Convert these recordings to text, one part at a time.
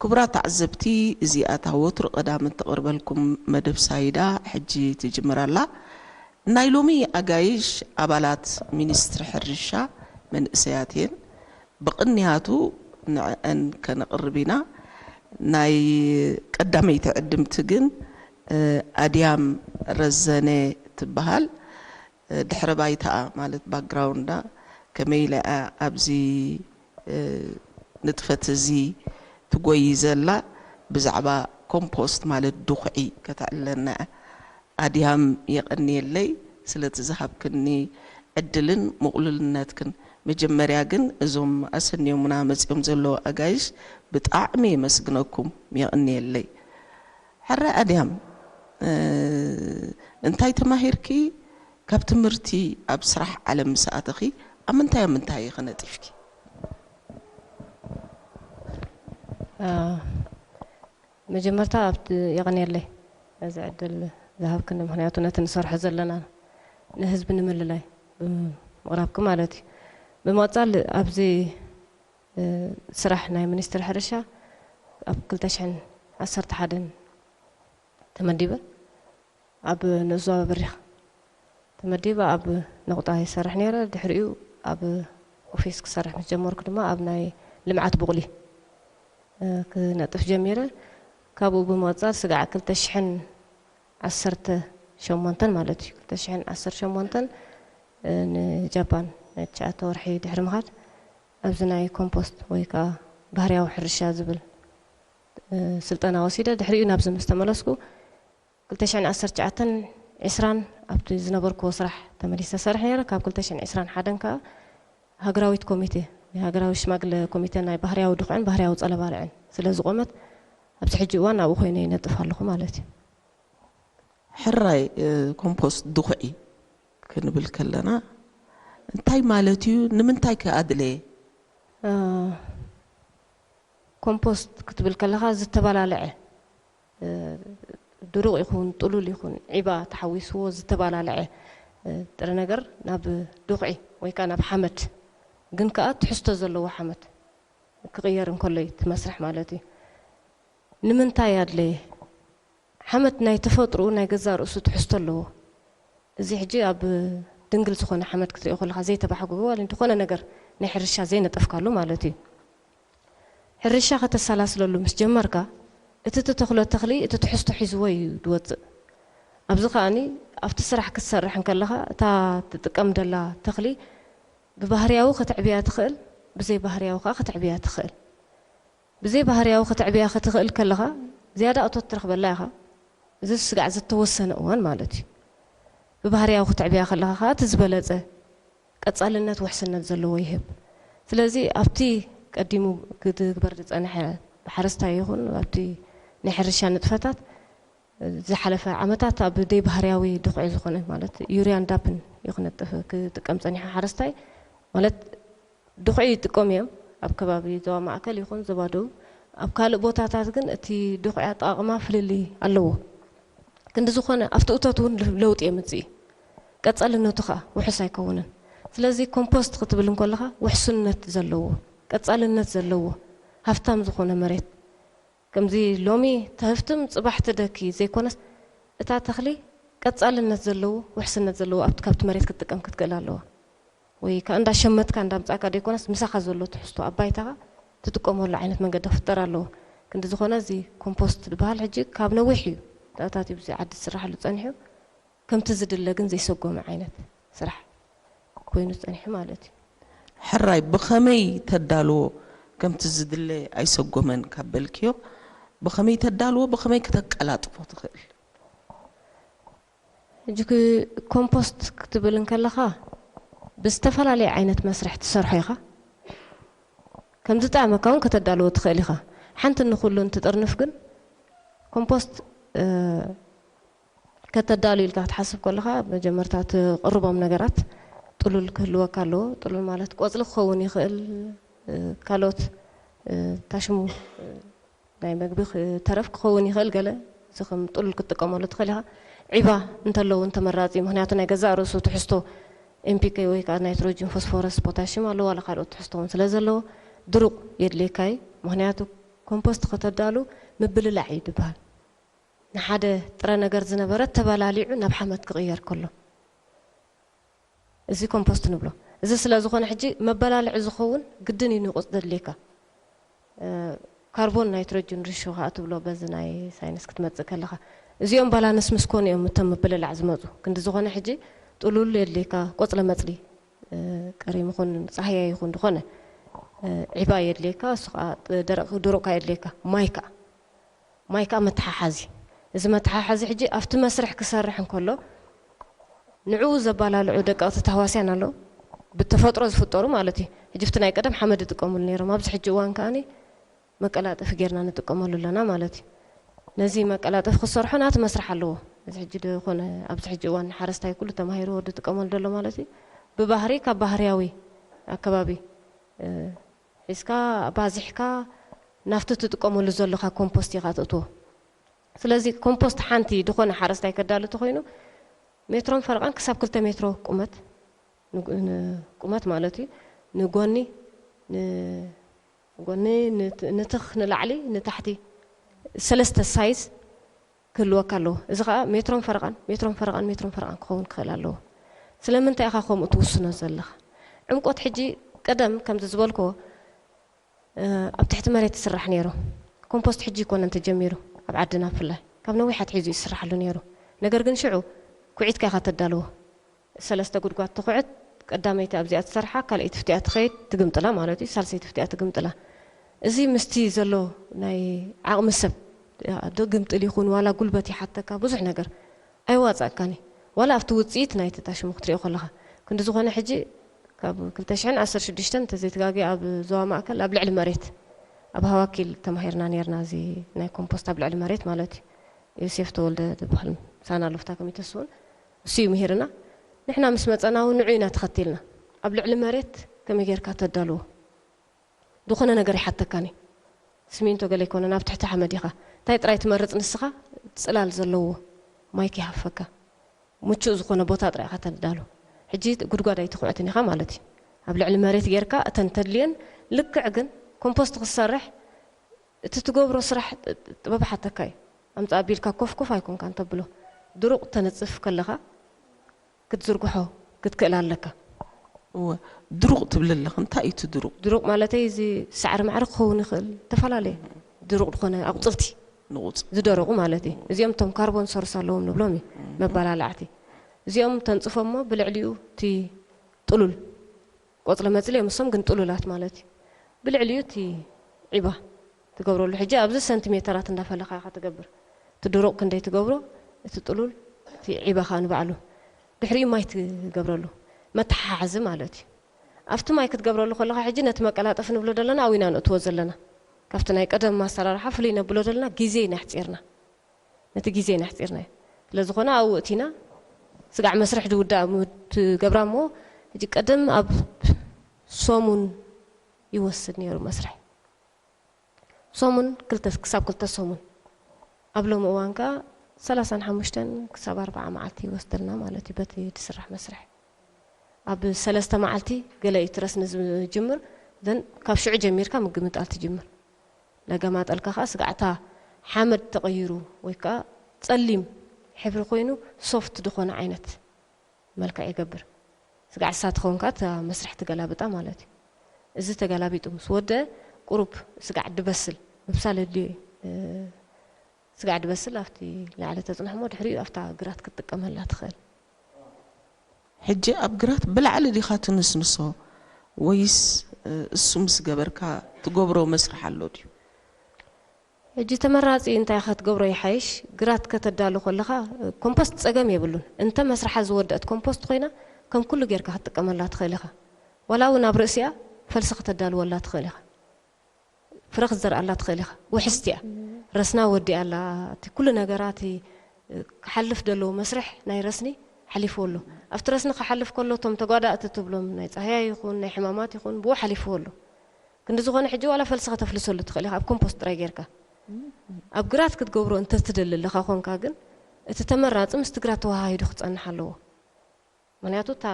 ክቡራት ተዓዘብቲ፣ እዚኣ እታ ወትሩ ቀዳም እትቐርበልኩም መደብ ሳይዳ ሕጂ ትጅምር ኣላ። ናይ ሎሚ ኣጋይሽ ኣባላት ሚኒስትሪ ሕርሻ መንእሰያት እየን። ብቕንያቱ ንዕአን ከነቕርብ ኢና። ናይ ቀዳመይቲ ዕድምቲ ግን፣ እ፣ ኣድያም ረዘነ ትበሃል። እ፣ ድሕረ ባይታኣ ማለት ባክግራውንዳ ከመይ ኢላ እያ ኣብዚ፣ እ፣ ንጥፈት እዚ ትጎይ ዘላ፣ ብዛዕባ ኮምፖስት ማለት ድኹዒ ከተዕልለና እያ። ኣድያም የቐንየለይ ስለቲ ዝሃብክኒ ዕድልን ምቕሉልነትክን። መጀመርያ ግን እዞም ኣሰንዮምና መጺኦም ዘለዉ ኣጋይሽ ብጣዕሚ የመስግነኩም፣ የቐንየለይ። ሕራይ ኣድያም፣ እ፣ እንታይ ተማሂርኪ? ካብ ትምህርቲ ኣብ ስራሕ ዓለም ምስ ኣተኺ ኣብ ምንታይ ኣብ ምንታይ ኢኺ ነጢፍኪ? እ፣ መጀመርታ ኣብቲ የቐንየለይ ነዚ ዕድል ዝሃብክኒ፣ ምኽንያቱ ነቲ ንሰርሖ ዘለና ንህዝቢ ንምልላይ ብምቕራብኪ ማለት እዩ። ብምቕጻል ኣብዚ፣ እ፣ ስራሕ ናይ ሚኒስትሪ ሕርሻ ኣብ ክልተ ሽሕን ዓሰርተ ሓደን ተመዲበ ኣብ ንእዞ በሪኽ ተመዲበ ኣብ ነቑጣ ይሰርሕ ነይረ። ድሕሪኡ ኣብ ኦፊስ ክሰርሕ ምስ ጀመርኩ ድማ ኣብ ናይ ልምዓት ቡቕሊ፣ እ፣ ክነጥፍ ጀሚረ። ካብኡ ብምቕጻል ስጋዕ ክልተ ሽሕን ዓሰርተ ሸሞንተን ማለት እዩ፣ ክልተ ሽሕን ዓሰርተ ሸሞንተን፣ እ፣ ንጃፓን ናይ ትሽዓተ ወርሒ ድሕሪ ምኻድ ኣብዚ ናይ ኮምፖስት ወይ ከኣ ባህርያዊ ሕርሻ ዝብል፣ እ፣ ስልጠና ወሲደ። ድሕሪኡ ናብዚ ምስ ተመለስኩ ክልተ ሽሕን ዓሰርተ ትሽዓተን ዕስራን ኣብቲ ዝነበርክዎ ስራሕ ተመሊሰ ሰርሕ ነይረ። ካብ ክልተ ሽሕን ዕስራን ሓደን ከኣ ሃገራዊት ኮሚቴ ወይ ሃገራዊ ሽማግለ ኮሚቴ ናይ ባህርያዊ ድኹዕን ባህርያዊ ጸለባልዕን ስለ ዝቖመት ኣብዚ ሕጂ እዋን ኣብኡ ኮይነ ይነጥፍ ኣለኹ ማለት እዩ። ሕራይ፣ እ፣ ኮምፖስት ድኹዒ ክንብል ከለና እንታይ ማለት እዩ? ንምንታይ ከ ኣድለየ? እ፣ ኮምፖስት ክትብል ከለኻ ዝተባላለዐ፣ እ፣ ድሩቕ ይኹን ጥሉል ይኹን ዒባ ተሓዊስዎ ዝተባላለዐ፣ እ፣ ጥረ ነገር ናብ ድኹዒ ወይ ከኣ ናብ ሓመድ፣ ግን ከኣ ትሕዝቶ ዘለዎ ሓመድ ክቕየር እንከሎ እዩ እቲ መስርሕ ማለት እዩ። ንምንታይ ኣድለየ? ሓመድ ናይ ተፈጥሮኡ ናይ ገዛእ ርእሱ ትሕዝቶ ኣለዎ። እዚ ሕጂ ኣብ ድንግል ዝኾነ ሓመድ ክትሪኦ ከለኻ ዘይተባሕጎገ ዋላ ዝኾነ ነገር ናይ ሕርሻ ዘይነጠፍካሉ ማለት እዩ። ሕርሻ ከተሰላስለሉ ምስ ጀመርካ፣ እቲ ትተኽሎ ተኽሊ እቲ ትሕዝቶ ሒዝዎ እዩ ዝወጽእ። ኣብዚ ከኣኒ ኣብቲ ስራሕ ክትሰርሕ እንከለኻ እታ ትጥቀም ደላ ተኽሊ ብባህርያዊ ከተዕብያ ትኽእል፣ ብዘይ ባህርያዊ ከኣ ከተዕብያ ትኽእል። ብዘይ ባህርያዊ ከተዕብያ ክትኽእል ከለኻ ዝያዳ እቶት ትረኽበላ ኢኻ። እዚ ስጋዕ ዝተወሰነ እዋን ማለት እዩ። ብባህርያዊ ክትዕብያ ከለኻ ከኣ እቲ ዝበለጸ ቀጻልነት ውሕስነት ዘለዎ ይህብ። ስለዚ ኣብቲ ቀዲሙ ክትግበር ዝጸንሐ ብሓረስታይ ይኹን ኣብቲ ናይ ሕርሻ ንጥፈታት ዝሓለፈ ዓመታት ኣብ ደይ ባህርያዊ ድኹዒ ዝኾነ ማለት ዩርያን ዳፕን እዩ ክነጥፍ ክጥቀም ጸኒሑ ሓረስታይ ማለት ድኹዒ ይጥቀሙ እዮም ኣብ ከባቢ ዞባ ማእከል ይኹን ዞባ ደቡብ። ኣብ ካልእ ቦታታት ግን እቲ ድኹዒ ኣጠቓቕማ ፍልልይ ኣለዎ። ክንዲ ዝኾነ ኣብቲ እቶት እውን ለውጢ የምጽእ እዩ። ቀጻልነቱ ኸኣ ውሑስ ኣይከውንን። ስለዚ ኮምፖስት ክትብል እንከለኻ ውሕስነት ዘለዎ፣ ቀጻልነት ዘለዎ፣ ሃፍታም ዝኾነ መሬት ከምዚ ሎሚ ተህፍትም ጽባሕ ትደኪ ዘይኮነስ እታ ተኽሊ ቀጻልነት ዘለዎ ውሕስነት ዘለዎ ኣብቲ ካብቲ መሬት ክትጥቀም ክትክእል ኣለዋ። ወይ ከኣ እንዳሸመትካ እንዳምጻእካ ዘይኮነስ ምሳኻ ዘሎ ትሕዝቶ ኣብ ባይታኻ ትጥቀመሉ ዓይነት መንገዲ ክፍጠር ኣለዎ። ክንዲ ዝኾነ እዚ ኮምፖስት ዝበሃል ሕጂ ካብ ነዊሕ እዩ ተኣታትዩ ኣብዚ ዓዲ ዝስራሓሉ ጸኒሑ። ከምቲ ዝድለ ግን ዘይሰጎመ ዓይነት ስራሕ ኮይኑ ጸኒሑ ማለት እዩ። ሕራይ ብኸመይ ተዳልዎ ከምቲ ዝድለ ኣይሰጎመን ካብ በልክዮ ብኸመይ ተዳልዎ ብኸመይ ከተቀላጥፎ ትኽእል? ሕጂ ኮምፖስት ክትብል እንከለኻ ብዝተፈላለየ ዓይነት መስርሕ ትሰርሖ ኢኻ። ከም ዝጠዓመካ እውን ከተዳልዎ ትኽእል ኢኻ። ሓንቲ ንኹሉ እንትጥርንፍ ግን ኮምፖስት ከተዳሉ ኢልካ ክትሓስብ ከለኻ መጀመርታ ትቕርቦም ነገራት ጥሉል ክህልወካ ኣለዎ። ጥሉል ማለት ቆፅሊ ክኸውን ይኽእል፣ ካልኦት ታሽሙ ናይ መግቢ ተረፍ ክኸውን ይኽእል። ገለ እዚ ከም ጥሉል ክትጥቀመሉ ትኽእል ኢኻ። ዒባ እንተለዎ እውን ተመራፂ፣ ምክንያቱ ናይ ገዛእ ርእሱ ትሕዝቶ ኤንፒኬ ወይ ከዓ ናይትሮጅን፣ ፎስፎረስ፣ ፖታሽም ኣለዎ፣ ዋላ ካልኦት ትሕዝቶ እውን ስለ ዘለዎ ድሩቕ የድልየካ እዩ። ምክንያቱ ኮምፖስት ከተዳሉ ምብልላዕ እዩ ዝበሃል። ንሓደ ጥረ ነገር ዝነበረ ተበላሊዑ ናብ ሓመድ ክቕየር ከሎ፣ እዚ ኮምፖስት ንብሎ። እዚ ስለ ዝኾነ፣ ሕጂ መበላለዒ ዝኸውን ግድን እዩ ንቑጽ ዘድልየካ። እ፣ ካርቦን ናይትሮጅን ሪሾ ከኣ ትብሎ፣ በዚ ናይ ሳይንስ ክትመጽእ ከለኻ። እዚኦም ባላንስ ምስ ኮኑ እዮም እቶም ምብልላዕ ዝመጹ። ክንዲ ዝኾነ፣ ሕጂ ጥሉል የድልየካ፣ ቆጽለ መጽሊ፣ እ፣ ቀሪም ይኹን ጻህያይ ይኹን ዝኾነ፣ እ፣ ዒባ የድልየካ፣ እሱ ከኣ ደረቕ፣ ድሩቕ ከኣ የድልየካ። ማይ ከኣ፣ ማይ ከኣ መተሓሓዚ። እዚ መተሓሓዚ ሕጂ ኣብቲ መስርሕ ክሰርሕ እንከሎ፣ ንዕኡ ዘባላልዑ ደቀቕቲ ታህዋስያን ኣለዉ። ብተፈጥሮ ዝፍጠሩ ማለት እዩ። ሕጂ ኣብቲ ናይ ቀደም ሓመድ ይጥቀሙሉ ነይሮም። ኣብዚ ሕጂ እዋን ከኣኒ መቀላጠፊ ጌርና ንጥቀመሉ ኣለና ማለት እዩ። ነዚ መቀላጠፊ ክሰርሖ ናቲ መስርሕ ኣለዎ። እዚ ሕጂ ዝኾነ ኣብዚ ሕጂ እዋን ሓረስታይ ኩሉ ተማሂሩ ወዲ ጥቀመሉ ዘሎ ማለት እዩ። ብባህሪ ካብ ባህርያዊ ኣከባቢ፣ እ፣ ሒዝካ ባዚሕካ ናብቲ ትጥቀመሉ ዘለኻ ኮምፖስት ኢኻ ተእትዎ። ስለዚ ኮምፖስት ሓንቲ ዝኾነ ሓረስታይ ከዳሉ ተኾይኑ ሜትሮን ፈረቓን ክሳብ ክልተ ሜትሮ ቁመት፣ ንጉ-፣ ን-፣ ቁመት ማለት እዩ። ንጎኒ፣ ንጎኒ፣ ንት-፣ ንትኽ፣ ንላዕሊ፣ ንታሕቲ ሰለስተ ሳይዝ ክህልወካ ኣለዎ። እዚ ኸኣ ሜትሮን ፈረቓን፣ ሜትሮን ፈረቓን፣ ሜትሮን ፈረቓን ክኸውን ክኽእል ኣለዎ። ስለምንታይ ኢኻ ከምኡ ትውስኖ ዘለኻ? ዕምቆት ሕጂ ቀደም ከምዚ ዝበልክዎ፣ እ፣ ኣብ ትሕቲ መሬት ይስራሕ ነይሩ። ኮምፖስት ሕጂ ኣይኮነን ተጀሚሩ፣ ኣብ ዓድና ብፍላይ። ካብ ነዊሕ ኣትሒዙ እዩ ዝስራሓሉ ነይሩ። ነገር ግን ሽዑ ኩዒትካ ኢኻ ተዳልዎ። ሰለስተ ጉድጓድ ትኹዕት፣ ቀዳመይቲ ኣብዚኣ ትሰርሓ፣ ካልኣይቲ ፍቲኣ ትኸይድ፣ ትግምጥላ ማለት እዩ፣ ሳልሰይቲ ፍቲኣ ትግምጥላ። እዚ ምስቲ ዘሎ ናይ ዓቕሚ ሰብ፣ ዶ ግምጥል ይኹን ዋላ ጉልበት ይሓተካ፣ ብዙሕ ነገር ኣይዋጻእካን እዩ። ዋላ ኣብቲ ውጽኢት ናይቲ ታሽሙ ክትሪኦ ከለኻ። ክንዲ ዝኾነ ሕጂ ካብ ክልተ ሽሕን ዓሰርተ ሽዱሽተን እንተዘይተጋግየ ኣብ ዞባ ማእከል ኣብ ልዕሊ መሬት ኣብ ሃዋኪል ተማሂርና ነይርና፣ እዚ ናይ ኮምፖስት ኣብ ልዕሊ መሬት ማለት እዩ። ዮሴፍ ተወልደ ዝበሃል ሳና ሎፍታ ኮሚቴ እሱ እውን እሱ እዩ ምሂርና። ንሕና ምስ መጸና እውን ንዑ ኢና ተኸቲልና። ኣብ ልዕሊ መሬት ከመይ ጌርካ ተዳልዎ? ዝኾነ ነገር ይሓተካኒ። ስሚንቶ ገለ ኣይኮነን፣ ኣብ ትሕቲ ሓመድ ኢኻ። እንታይ ጥራይ ትመርጽ ንስኻ? ጽላል ዘለዎ ማይ ክይሃፈካ። ምቹእ ዝኾነ ቦታ ጥራይ ኢኻ ተዳሉ። ሕጂ ጉድጓድ ኣይትኹዕትን ኢኻ ማለት እዩ። ኣብ ልዕሊ መሬት ጌርካ እተን ተድልየን ልክዕ ግን ኮምፖስት ክትሰርሕ እቲ ትገብሮ ስራሕ ጥ-፣ ጥበብ ሓተካ እዩ። ኣምጻ ኣቢልካ ኮፍ ኮፍ ኣይኮንካን ተብሎ። ድሩቕ ተነጽፍ ከለኻ ክትዝርግሖ ክትክእል ኣለካ። እወ፣ ድሩቕ ትብል ኣለኻ። እንታይ እዩ እቲ ድሩቕ? ድሩቕ ማለተይ እዚ ሳዕሪ ማዕሪ ክኸውን ይኽእል፣ ዝተፈላለየ ድሩቕ ዝኾነ ኣቑጽልቲ ንቑጽ። ዝደረቑ ማለት እዩ። እዚኦም እቶም ካርቦን ሶርስ ኣለዎም ንብሎም እዩ፣ መባላላዕቲ። እዚኦም ተንጽፎ እሞ ብልዕሊኡ እቲ ጥሉል ቆጽለ መጽሊ እዮም፣ እሶም ግን ጥሉላት ማለት እዩ። ብልዕሊኡ እቲ ዒባ ትገብረሉ። ሕጂ ኣብዚ ሰንቲሜተራት እንዳፈለኻ ኢኻ ትገብር። እቲ ድሩቕ ክንደይ ትገብሮ፣ እቲ ጥሉል፣ እቲ ዒባ ኸኣ ንባዕሉ። ድሕሪኡ ማይ ትገብረሉ። መተሓሓዚ ማለት እዩ። ኣብቲ ማይ ክትገብረሉ ከለኻ ሕጂ ነቲ መቀላጠፊ ንብሎ ዘለና ኣብኡ ኢና ነእትዎ ዘለና። ካብቲ ናይ ቀደም ኣሰራርሓ ፍልይ ነብሎ ዘለና ግዜ ኢና ኣሕጺርና። ነቲ ግዜ ኢና ኣሕጺርናዮ። ስለ ዝኾነ ኣብኡ እቲና ስጋዕ መስርሕ ዝውዳእ ም-፣ ትገብራ እሞ፣ ሕጂ ቀደም ኣብ ሰሙን ይወስድ ነይሩ መስርሕ። ሰሙን ክልተ፣ ክሳብ ክልተ ሰሙን። ኣብ ሎሚ እዋን ከኣ ሰላሳን ሓሙሽተን ክሳብ ኣርብዓ መዓልቲ ይወስደልና ማለት እዩ፣ በቲ ዝስራሕ መስርሕ። ኣብ ሰለስተ መዓልቲ ገለ እዩ እቲ ረስኒ ዝጅምር፣ ዘን ካብ ሽዑ ጀሚርካ ምግምጣል ትጅምር። ለገማጠልካ ከኣ ስጋዕ እታ ሓመድ ተቐይሩ ወይ ከኣ ጸሊም ሕብሪ ኮይኑ ሶፍት ዝኾነ ዓይነት መልክዕ ይገብር። ስጋዕ እሳ ትኸውን ከኣ እታ መስርሕ ትገላብጣ ማለት እዩ። እዚ ተገላቢጡ ምስ ወደ ቁሩብ ስጋዕ ድበስል፣ ምብሳል የድልዮ እዩ። እ፣ ስጋዕ ድበስል ኣብቲ ላዕሊ ተጽንሖ እሞ ድሕሪኡ ኣብታ ግራት ክትጥቀመላ ትኽእል። ሕጂ ኣብ ግራት ብላዕሊ ዲኻ ትንስንሶ ወይስ፣ እ፣ እሱ ምስ ገበርካ ትገብሮ መስርሕ ኣሎ ድዩ? ሕጂ ተመራጺ እንታይ ኢኻ ትገብሮ ይሓይሽ፣ ግራት ከተዳሉ ከለኻ፣ እ፣ ኮምፖስት ጸገም የብሉን። እንተ መስርሓ ዝወደአት ኮምፖስት ኮይና፣ ከም ኩሉ ጌርካ ክትጥቀመላ ትኽእል ኢኻ። ዋላ እውን ኣብ ርእሲኣ ፈልሲ ከተዳልወላ ትኽእል ኢኻ። ፍረ ክትዘርኣላ ትኽእል ኢኻ። ውሕስቲ እያ። ረስና ወዲኣ ኣላ። እቲ ኩሉ ነገራ፣ እቲ ክሓልፍ ዘለዎ መስርሕ ናይ ረስኒ ሓሊፍዎ ኣሎ። ኣብቲ ረስኒ ክሓልፍ ከሎ፣ እቶም ተጓዳእቲ ትብሎም ናይ ጻህያይ ይኹን ናይ ሕማማት ይኹን ብኡ ሓሊፍዎ ኣሎ። ክንዲ ዝኾነ ሕጂ ዋላ ፈልሲ ከተፍልሰሉ ትኽእል ኢኻ፣ ኣብ ኮምፖስት ጥራይ ጌርካ። ኣብ ግራት ክትገብሮ እንተ ትደሊ ኣለኻ ኾንካ ግን፣ እቲ ተመራጺ ምስቲ ግራት ተወሃሂዱ ክጸንሕ ኣለዎ። ምኽንያቱ እታ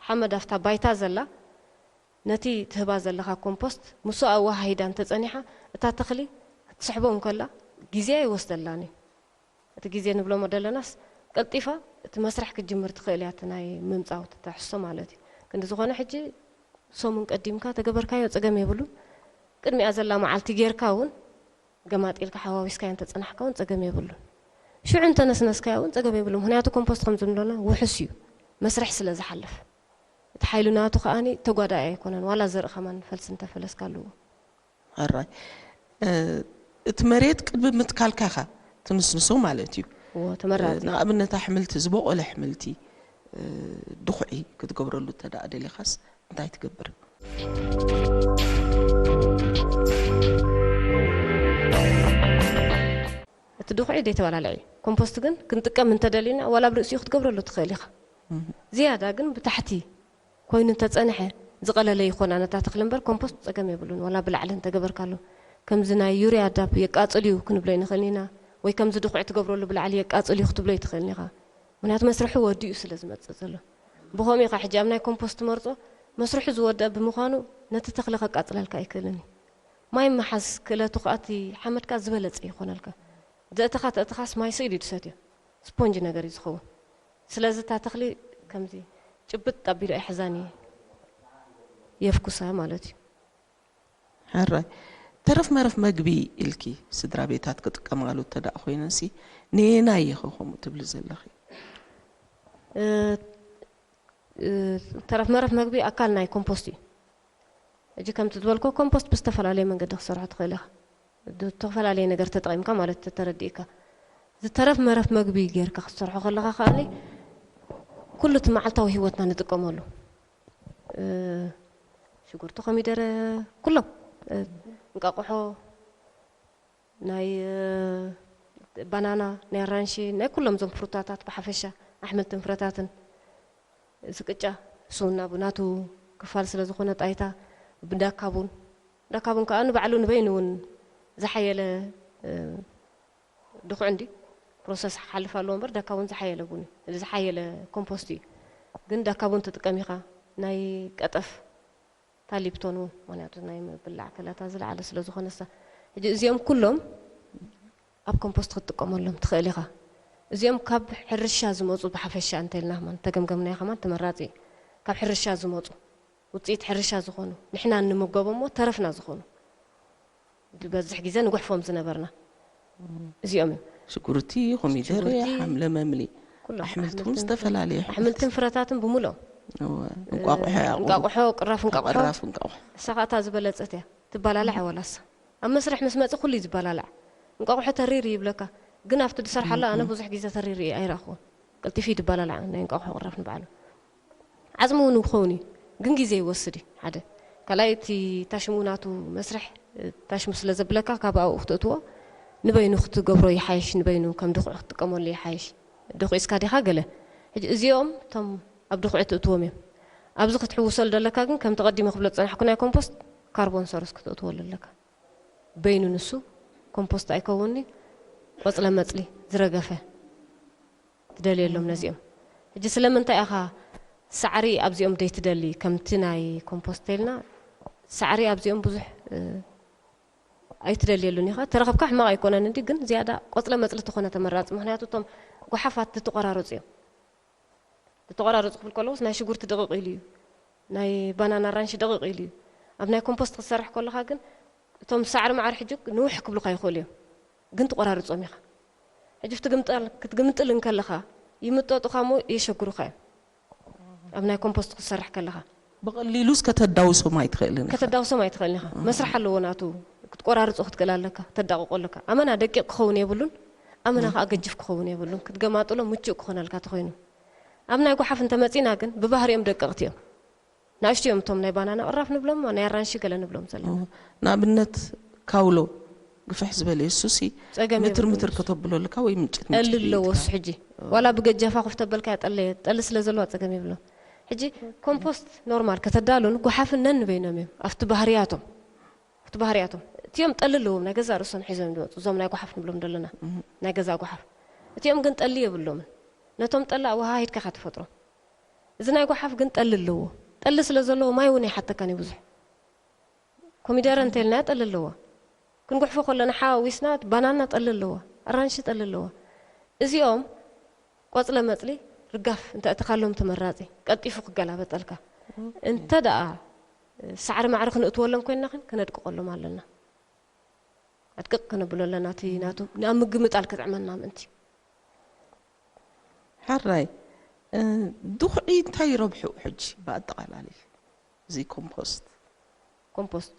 ሓመድ ኣብታ ባይታ ዘላ፣ ነቲ ትህባ ዘለኻ ኮምፖስት ምስኡ ኣወሃሂዳ እንተጸኒሓ፣ እታ ተኽሊ ትስሕቦ እንከላ ግዜ ኣይወስደላን እዩ። እቲ ግዜ ንብሎሞ ደለናስ ቀልጢፋ እቲ መስርሕ ክትጅምር ትኽእል እያ፣ እቲ ናይ ምምጻው ትሕዝቶ ማለት እዩ። ክንዲ ዝኾነ ሕጂ ሰሙን ቀዲምካ ተገበርካዮ ጸገም የብሉን። ቅድሚኣ ዘላ መዓልቲ ጌርካ እውን ገማጢልካ ሓዋዊስካዮ እንተጸናሕካ እውን ጸገም የብሉን። ሽዑ እንተነስነስካዮ እውን ጸገም የብሉን። ምኽንያቱ ኮምፖስት ከም ዝብለና ውሑስ እዩ፣ መስርሕ ስለ ዝሓልፍ። እቲ ሓይሉ ናቱ ከኣኒ ተጓዳኢ ኣይኮነን፣ ዋላ ዘርኢ ከማን ፈልሲ እንተፈለስካ ኣለዎ። ሕራይ። እቲ መሬት ቅድሚ ምትካልካ ኢኻ ትንስንሶ ማለት እዩ። እዎ፣ ተመራፂ። ንኣብነት ኣሕምልቲ፣ ዝበቆለ ኣሕምልቲ ድኹዒ ክትገብረሉ እንተ ደኣ ደሊኻስ እንታይ ትገብር? እቲ ድኹዒ ዘይተባላልዐ እዩ። ኮምፖስት ግን ክንጥቀም እንተደሊና ዋላ ኣብ ርእሲኡ ክትገብረሉ ትኽእል ኢኻ። ዝያዳ ግን ብታሕቲ ኮይኑ እንተፀንሐ ዝቐለለ ይኾና ነታ ተኽሊ እምበር ኮምፖስት ፀገም የብሉን። ዋላ ብላዕሊ እንተገበርካሉ ከምዚ ናይ ዩርያ ዳፕ የቃፅል እዩ ክንብሎ ይንኽእል ኢና፣ ወይ ከምዚ ድኹዒ ትገብረሉ ብላዕሊ የቃፅል እዩ ክትብሎ ይትኽእል ኢኻ። ምክንያቱ መስርሑ ወዲኡ ስለ ዝመፅእ ዘሎ። ብኸምኡ ኢኻ ሕጂ ኣብ ናይ ኮምፖስት መርፆ መስርሑ ዝወደአ ብምዃኑ ነቲ ተኽሊ ከቃፅለልካ ኣይክእልን እዩ። ማይ ምሓዝ ክእለቱ ከኣ እቲ ሓመድካ ዝበለፀ ይኾነልካ። ዘእተኻ ተእተኻስ ማይ ስኢሉ እዩ ዝሰትዮ። ስፖንጅ ነገር እዩ ዝኸውን። ስለዚ እታ ተኽሊ ከምዚ ጭብጥ ኣቢሉ ኣይሕዛን እዩ፣ የፍኩሳ ማለት እዩ። ሕራይ። ተረፍ መረፍ መግቢ ኢልኪ ስድራ ቤታት ክጥቀማሉ እተ ደኣ ኮይነንሲ ነየናይ ኢኺ ከምኡ ትብሊ ዘለኺ? ተረፍ መረፍ መግቢ ኣካል ናይ ኮምፖስት እዩ። ሕጂ ከምቲ ዝበልኮ ኮምፖስት ብዝተፈላለየ መንገዲ ክሰርሖ ትኽእል ኢኻ። ዝተፈላለየ ነገር ተጠቒምካ ማለት ተረዲእካ ዝተረፍ መረፍ መግቢ ጌርካ ክትሰርሖ ከለኻ ከኣኒ ኩሉ እቲ መዓልታዊ ህይወትና ንጥቀመሉ ሽጉርቲ፣ ኮሚደረ፣ ኩሎም እንቃቑሖ፣ ናይ ባናና፣ ናይ ኣራንሺ፣ ናይ ኩሎም እዞም ፍሩታታት ብሓፈሻ ኣሕምልትን ፍረታትን እዚ ቅጫ እሱ ናቡ ናቱ ክፋል ስለ ዝኾነ ጣይታ ብዳካ ቡን፣ ዳካ ቡን ከዓ ንባዕሉ ንበይኑ እውን ዝሓየለ ድኹዕ እንዲ ፕሮሰስ ክሓልፍ ኣለዎ እምበር ዳካ ቡን ዝሓየለ ቡን እዩ፣ ዝሓየለ ኮምፖስት እዩ። ግን ዳካ ቡን ትጥቀም ኢኻ፣ ናይ ቀጠፍ ታሊፕቶን እውን፣ ምክንያቱ ናይ ምብላዕ ክእለታ ዝለዓለ ስለ ዝኾነሳ። ሕጂ እዚኦም ኩሎም ኣብ ኮምፖስት ክትጥቀመሎም ትኽእል ኢኻ። እዚኦም ካብ ሕርሻ ዝመፁ ብሓፈሻ እንተልና ከማን ተገምገምናዮ ከማን ተመራፂ እዩ። ካብ ሕርሻ ዝመፁ ውፅኢት ሕርሻ ዝኾኑ ንሕና እንምገቦ እሞ ተረፍና ዝኾኑ ዝበዝሕ ግዜ ንጉሕፎም ዝነበርና እዚኦም እዮም። ሽጉርቲ፣ ኮሚደረ፣ ሓምለ መምሊ፣ ኣሕምልቲ እውን ዝተፈላለየ ኣሕምልትን ፍረታትን ብምልኦም እንቋቑሖ፣ እንቃቑሖ፣ ቅራፍ እንቃቑሖ፣ ቅራፍ እንቋቑሖ። እሳ ከዓ እታ ዝበለፀት እያ ትባላላዕ። ወላሳ ኣብ መስርሕ ምስ መፀ ኩሉ እዩ ዝበላላዕ። እንቋቑሖ ተሪር ይብለካ፣ ግን ኣብቲ ዝሰርሓሉ ኣነ ብዙሕ ግዜ ተሪር እየ ኣይረእኽዎን። ቀልጢፉ እዩ ዝበላላዕ ናይ እንቋቑሖ ቅራፍ ንባዕሉ። ዓፅሚ እውን ክኸውን እዩ፣ ግን ግዜ ይወስድ እዩ ሓደ። ካልኣይ እቲ ታሽሙ ናቱ መስርሕ ታሽሙ ስለ ዘብለካ ካብ ኣብኡ ክትእትዎ ንበይኑ ክትገብሮ ይሓይሽ፣ ንበይኑ ከም ድኹዒ ክትጥቀመሉ ይሓይሽ። ደኺስካ ዲኻ ገለ። ሕጂ እዚኦም እቶም ኣብ ድኹዒ ትእትዎም እዮም። ኣብዚ ክትሕውሰሉ ዘለካ ግን ከምቲ ቀዲመ ክብሎ ዝፀናሕኩ ናይ ኮምፖስት ካርቦን ሶርስ ክትእትወሉ ኣለካ። በይኑ ንሱ ኮምፖስት ኣይከውንኒ ቆፅለ መፅሊ ዝረገፈ ትደልየሎም ነዚኦም። ሕጂ ስለምንታይ ኢኻ ሳዕሪ ኣብዚኦም ደይትደሊ? ከምቲ ናይ ኮምፖስት ተልና ሳዕሪ ኣብዚኦም ብዙሕ ኣይትደልየሉን ኢኻ። ተረኸብካ ሕማቕ ኣይኮነን እንዲ ግን ዝያዳ ቆፅለ መፅሊ ተኾነ ተመራፂ። ምክንያቱ እቶም ጓሓፋት ዝተቆራረፁ እዮም። ዝተቆራረፁ ክብል ከለዎስ ናይ ሽጉርቲ ደቂቕ ኢሉ እዩ፣ ናይ ባናና ኣራንሺ ደቂቕ ኢሉ እዩ። ኣብ ናይ ኮምፖስት ክትሰርሕ ከለኻ ግን እቶም ሳዕሪ ማዕሪ ሕጂ ንውሕ ክብሉካ ይኽእሉ እዮም፣ ግን ትቆራርፆም ኢኻ። ሕጂ ክትግምጠል ክትግምጥል እንከለኻ ይምጠጡኻ እሞ የሸግሩኻ እዮም። ኣብ ናይ ኮምፖስት ክትሰርሕ ከለኻ ብቐሊሉስ ከተዳውሶም ኣይትኽእልን ኢኻ። ከተዳውሶም ኣይትኽእልን ኢኻ። መስርሕ ኣለዎ ናቱ። ክትቆራርፆ ክትክእል ኣለካ፣ ተዳቕቆ ኣለካ። ኣመና ደቂቕ ክኸውን የብሉን፣ ኣመና ከዓ ገጅፍ ክኸውን የብሉን። ክትገማጥሎ ምቹእ ክኾነልካ ተኾይኑ። ኣብ ናይ ጓሓፍ እንተመፂና ግን ብባህሪኦም ደቀቕቲ እዮም። ንኣሽቱ እዮም እቶም ናይ ባናና ቅራፍ ንብሎም ናይ ኣራንሺ ገለ ንብሎም ዘለና። ንኣብነት ካውሎ ግፍሕ ዝበለ እሱሲ ጸገም ምትር የብሉን። ምትር ከተብሎ ኣለካ ወይ ምጭት ጠሊ ምጭት ኣለዎ እሱ ሕጂ ዋላ ብገጃፋ ክፍተበልካ ጠለ ጠሊ ስለ ዘለዋ ጸገም የብሎ። ሕጂ ኮምፖስት ኖርማል ከተዳሉን ጓሓፍን ነንበይኖም እዮም ኣብቲ ባህርያቶም ኣብቲ ባህርያቶም እቲኦም ጠሊ ኣለዎም ናይ ገዛ ርእሶም ሒዞም ዝመፁ እዞም ናይ ጓሓፍ ንብሎም ዘለና ናይ ገዛ ጓሓፍ እቲኦም ግን ጠሊ የብሎምን። ነቶም ጠሊ ኣወሃሂድካ ኢኻ ትፈጥሮም። እዚ ናይ ጓሓፍ ግን ጠሊ ኣለዎ። ጠሊ ስለ ዘለዎ ማይ እውን ኣይሓተካን እዩ ብዙሕ። ኮሚደረ እንተልናያ ጠሊ ኣለዎ። ክንጉሕፎ ከለና ሓዋዊስና፣ ባናና ጠሊ ኣለዋ፣ ኣራንሺ ጠሊ ኣለዋ። እዚኦም ቆጽለ መጽሊ ርጋፍ እንተእትኻሎም ተመራጺ፣ ቀልጢፉ ክገላበጠልካ። እንተ ደኣ ሳዕሪ ማዕሪ ክንእትወሎም ኮይንና ግን፣ ከነድቅቐሎም ኣለና። ኣድቅቕ ከነብሎ ኣለና፣ እቲ ናቱ፣ ናብ ምግምጣል ክጥዕመና ምእንቲ። ሕራይ። እ፣ ድኹዒ እንታይ ረብሑ ሕጂ ብኣጠቓላሊ? እዚ ኮምፖስት። ኮምፖስት።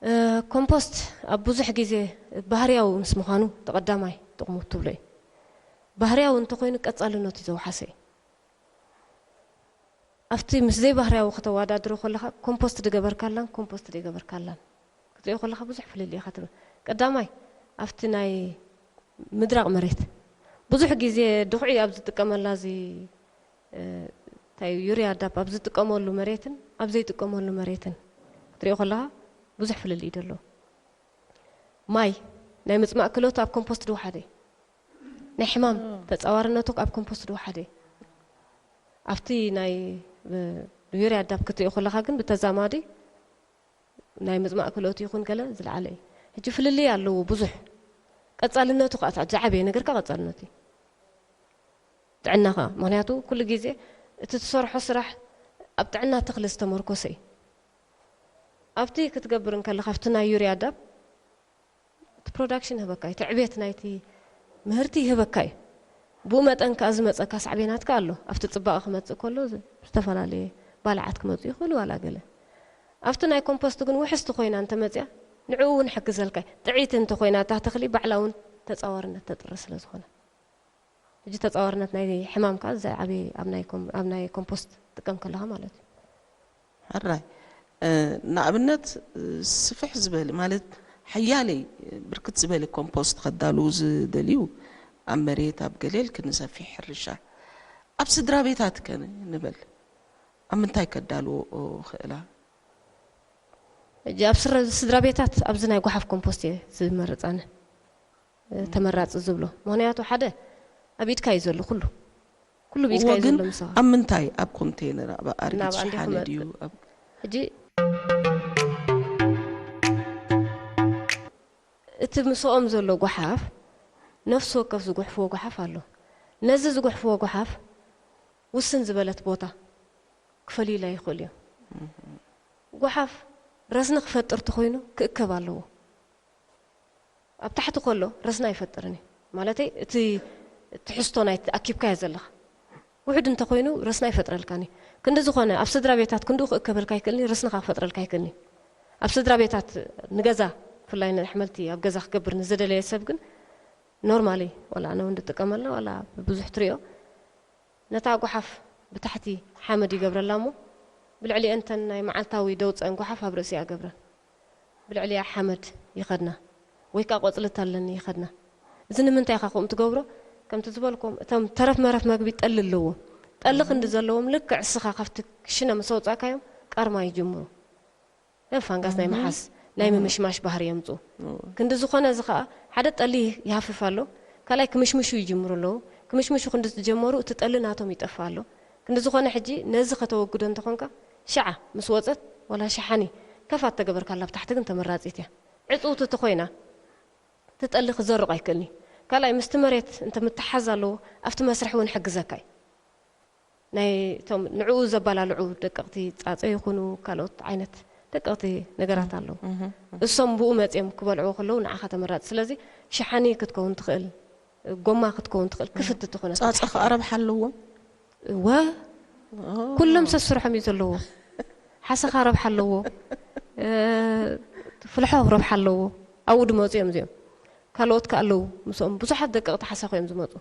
እ፣ ኮምፖስት ኣብ ብዙሕ ግዜ ባህርያዊ ምስ ምዃኑ፣ እቲ ቀዳማይ ጥቕሙ ትብሎ እዩ። ባህርያዊ እንተኾይኑ ቀጻልነቱ እዩ ዘውሓሰ እዩ። ኣብቲ ምስ ዘይባህርያዊ ከተወዳድሮ ከለኻ፣ ኮምፖስት ድገበርካላን ኮምፖስት ዘይገበርካላን ክትሪኦ ከለኻ፣ ብዙሕ ፍልልይ ኢኻ ትብል። ቀዳማይ፣ ኣብቲ ናይ ምድራቕ መሬት፣ ብዙሕ ግዜ ድኹዒ ኣብ ዝጥቀመላ፣ እዚ፣ እ፣ እንታይ እዩ፣ ዩርያ ዳፕ ኣብ ዝጥቀመሉ መሬትን ኣብ ዘይጥቀመሉ መሬትን ክትሪኦ ከለኻ፣ ብዙሕ ፍልልይ ደሎ። ማይ፣ ናይ ምጽማእ ክእለቱ ኣብ ኮምፖስት ድወሓደ እዩ። ናይ ሕማም ተጻዋርነቱ ኣብ ኮምፖስት ድወሓደ እዩ። ኣብቲ ናይ፣ ብ-፣ ዩርያ ዳፕ ክትሪኦ ከለኻ ግን፣ ብተዛማዲ ናይ ምጽማእ ክእለቱ ይኹን ገለ ዝለዓለ እዩ። ሕጂ ፍልልይ ኣለዎ ብዙሕ። ቀጻልነቱ ከኣ፣ እቲ ዝዓበየ ነገር ከኣ ቀጻልነቱ እዩ። ጥዕና ከኣ፣ ምኽንያቱ ኩሉ ግዜ እቲ ትሰርሖ ስራሕ ኣብ ጥዕና ተኽሊ ዝተመርኮሰ እዩ። ኣብቲ ክትገብር እንከለኻ፣ ኣብቲ ናይ ዩርያ ዳፕ፣ እቲ ፕሮዳክሽን ይህበካ እዩ፣ እቲ ዕብየት ናይቲ ምህርቲ ይህበካ እዩ። ብኡ መጠን ከኣ ዝመጸካ ሳዕቤናት ከኣ ኣሎ። ኣብቲ ጽባቐ ክመጽእ ከሎ፣ ዝ-፣ ዝተፈላለየ ባልዓት ክመጹ ይኽእሉ፣ ዋላ ገለ። ኣብቲ ናይ ኮምፖስት ግን ውሕስቲ ኮይና እንተመጽያ፣ ንዕኡ እውን ይሕግዘልካ እዩ። ጥዕይቲ እንተኾይና እታ ተኽሊ፣ ባዕላ እውን ተጻዋርነት ተጥሪ ስለ ዝኾነ። ሕጂ ተጻዋርነት ናይ ሕማም ከኣ ዝዓቢ ኣብ ናይ ኮም-፣ ኣብ ናይ ኮምፖስት ትጥቀም ከለኻ ማለት እዩ። ሕራይ። እ፣ ንኣብነት፣ እ፣ ስፍሕ ዝበለ፣ ማለት ሓያለይ፣ እ፣ ብርክት ዝበለ ኮምፖስት ከዳልዉ ዝደልዩ፣ ኣብ መሬት፣ ኣብ ገለ ኢልክኒ ሰፊሕ ሕርሻ፣ ኣብ ስድራ ቤታት ከ ንበል፣ ኣብ ምንታይ ከዳልዎ ክእላ? ሕጂ ኣብ ስረ-፣ ስድራ ቤታት ኣብዚ ናይ ጓሓፍ ኮምፖስት እየ ዝመርጽ ኣነ፣ እ፣ ተመራጺ ዝብሎ። ምኽንያቱ ሓደ ኣብ ኢድካ እዩ ዘሎ ኩሉ። ኩሉ ብኢድካ እዎ፣ እዩ ግን ዘሎ ምሳኻ። ኣብ ምንታይ? ኣብ ኮንቴነር፣ ኣብ ኣርጊት ናብ ኣንዲ ሸሓነ ክመጽእ። ድዩ? ኣብ ሕጂ እቲ ምስኦም ዘሎ ጓሓፍ፣ ነፍሲ ወከፍ ዝጉሕፍዎ ጓሓፍ ኣሎ። ነዚ ዝጉሕፍዎ ጓሓፍ ውስን ዝበለት ቦታ ክፈልዩላ ይኽእሉ እዮም። ጓሓፍ ረስኒ ክፈጥር ተኾይኑ ክእከብ ኣለዎ። ኣብ ታሕቲ ከሎ ረስኒ ኣይፈጥርን እዩ። ማለተይ እቲ ትሕዝቶ ናይቲ ኣኪብካዮ ዘለኻ ውሑድ እንተኾይኑ ረስኒ ኣይፈጥረልካን እዩ። ክንዲ ዝኾነ ኣብ ስድራ ቤታት ክንድኡ ክእከበልካ ኣይክእልን እዩ፣ ረስኒ ከኣ ክፈጥረልካ ኣይክእልን እዩ። ኣብ ስድራ ቤታት ንገዛ ብፍላይ ንኣሕምልቲ ኣብ ገዛ ክገብር ንዝደለየ ሰብ ግን ኖርማሊ ዋላ ኣነ እውን ዝጥቀመላ ዋላ ብዙሕ ትሪኦ ነታ ጓሓፍ ብታሕቲ ሓመድ ይገብረላ እሞ ብልዕሊአን እተን ናይ መዓልታዊ ደውፀአን ጓሓፍ ኣብ ርእሲኣ ገብረን ብልዕሊኣ ሓመድ ይኸድና ወይ ከዓ ቆፅሊ ተለን ይኸድና። እዚ ንምንታይ ኢኻ ከምኡ ትገብሮ? ከምቲ ዝበልኩም እቶም ተረፍ መረፍ መግቢ ጠሊ ኣለዎም። ጠሊ ክንዲ ዘለዎም ልክዕ እስኻ ካብቲ ክሽነ ምስ ኣውፃእካዮም ቃርማ ይጅምሩ። ፋንጋስ ናይ ምሓዝ ናይ ምምሽማሽ ባህሪ የምፅኡ። ክንዲ ዝኾነ እዚ ከዓ ሓደ ጠሊ ይሃፍፍ ኣሎ፣ ካልኣይ ክምሽምሹ ይጅምሩ ኣለዉ። ክምሽምሹ ክንዲ ዝጀመሩ እቲ ጠሊ ናቶም ይጠፍእ ኣሎ። ክንዲ ዝኾነ ሕጂ ነዚ ከተወግዶ እንተኾንካ ሽዓ ምስ ወፀት ዋላ ሸሓኒ ከፋ ተገበርካላ ብታሕቲ ግን ተመራፂት እያ። ዕፅውቲ ተኾይና እቲ ጠሊ ክዘርቕ ኣይክእልን እዩ። ካልኣይ ምስቲ መሬት እንተ ምትሓዝ ኣለዎ ኣብቲ መስርሕ እውን ይሕግዘካ እዩ። ናይ እቶም ንዕኡ ዘባላልዑ ደቀቕቲ ጻጸ ይኹኑ ካልኦት ዓይነት ደቀቕቲ ነገራት ኣለዉ። እሶም ብኡ መጺኦም ክበልዕዎ ከለዉ ንዓኻ ተመራጺ። ስለዚ ሸሓኒ ክትከውን ትኽእል፣ ጎማ ክትከውን ትኽእል፣ ክፍቲ ትኾነ። ጻጸ ከኣ ረብሓ ኣለዎም? እወ፣ ኩሎም ሰስርሖም እዩ ዘለዎ። ሓሰኻ ረብሓ ኣለዎ፣ ፍልሖ ረብሓ ኣለዎ። ኣብኡ ድመጹ እዮም እዚኦም። ካልኦት ከ ኣለዉ ምስኦም ብዙሓት ደቀቕቲ ሓሳኹ እዮም ዝመፁ።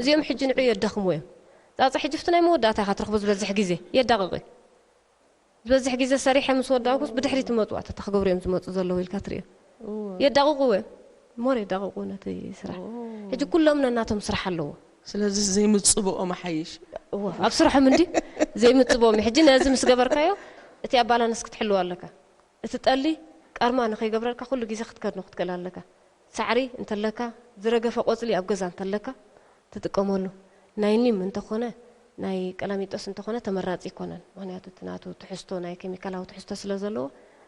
እዚኦም ሕጂ ንዑ የዳኽሙ እዮም። ፃፀ ሕጂ ፍቲ ናይ መወዳእታ ኢኻ ትረኽቦ ዝበዝሕ ግዜ የዳቕቕ እዩ። ዝበዝሕ ግዜ ሰሪሐ ምስ ወዳእኩስ ብድሕሪት ይመፁ ኣተታ ክገብሩ እዮም ዝመፁ ዘለዉ ኢልካ ትሪኦ። የዳቕቑ እዮም ሞር የዳቕቑ ነቲ ስራሕ። ሕጂ ኩሎም ነናቶም ስራሕ ኣለዎ። ስለዚ ዘይምፅብኦም ሓይሽ። እዎ ኣብ ስርሖም እንዲ ዘይምፅብኦም ሕጂ ነዚ ምስ ገበርካዮ እቲ ኣባላንስ ክትሕልዎ ኣለካ። እቲ ጠሊ ቃርማ ንኸይገብረልካ ኩሉ ግዜ ክትከድኖ ክትክእል ኣለካ። ሳዕሪ እንተለካ፣ ዝረገፈ ቆጽሊ ኣብ ገዛ እንተለካ ትጥቀመሉ። ናይ ኒም እንተኾነ ናይ ቀላሚጦስ እንተኾነ ተመራጺ ኣይኮነን። ምኽንያቱ እቲ ናቱ ትሕዝቶ ናይ ኬሚካላዊ ትሕዝቶ ስለ ዘለዎ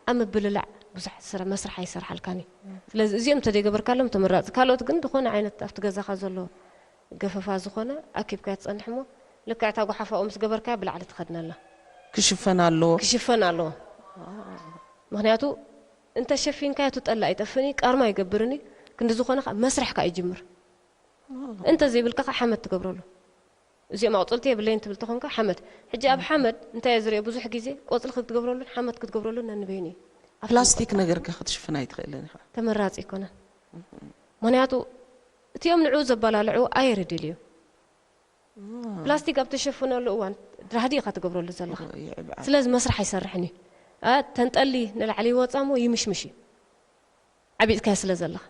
ኣብ ምብልላዕ ብዙሕ ስራ መስርሕ ኣይሰርሓልካን እዩ። ስለዚ እዚኦም እንተደይገበርካሎም ተመራፂ። ካልኦት ግን ዝኾነ ዓይነት ኣብቲ ገዛኻ ዘሎ ገፈፋ ዝኾነ ኣኪብካዮ ትፀንሕ እሞ፣ ልክዕ እታ ጓሓፋኡ ምስ ገበርካዮ ብላዕሊ ትኸድነላ። ክሽፈን ኣለዎ። ክሽፈን ኣለዎ። ምክንያቱ እንተሸፊንካዮ እቲ ጠላ ኣይጠፍእን እዩ፣ ቃርማ ኣይገብርን እዩ። ክንዲ ዝኾነ ከዓ መስርሕ ከዓ ይጅምር። እንተ ዘይብልካ ከዓ ሓመድ ትገብረሉ። እዚኦም ኣቑፅልቲ የብለይን ትብል ተኾንካ ሓመድ። ሕጂ ኣብ ሓመድ እንታይ እየ ዝሪኦ ብዙሕ ግዜ፣ ቆፅሊ ክትገብረሉን ሓመድ ክትገብረሉን ነንበይኑ እዩ። ፕላስቲክ ነገር ከ ክትሽፍን ኣይትኽእልን ኢኻ። ተመራፂ ኣይኮነን። ምክንያቱ እቲኦም ንዕኡ ዘበላልዑ ኣየር ይደልዩ። ፕላስቲክ ኣብ ተሸፍነሉ እዋን ድራህዲ ኢኻ ትገብረሉ ዘለኻ። ይዕብዓል። ስለዚ መስርሕ ኣይሰርሕን እዩ። ኣ፣ ተንጠሊ ንላዕሊ ይወፃ እሞ ይምሽምሽ እዩ። ዓቢጥካዮ ስለ ዘለኻ።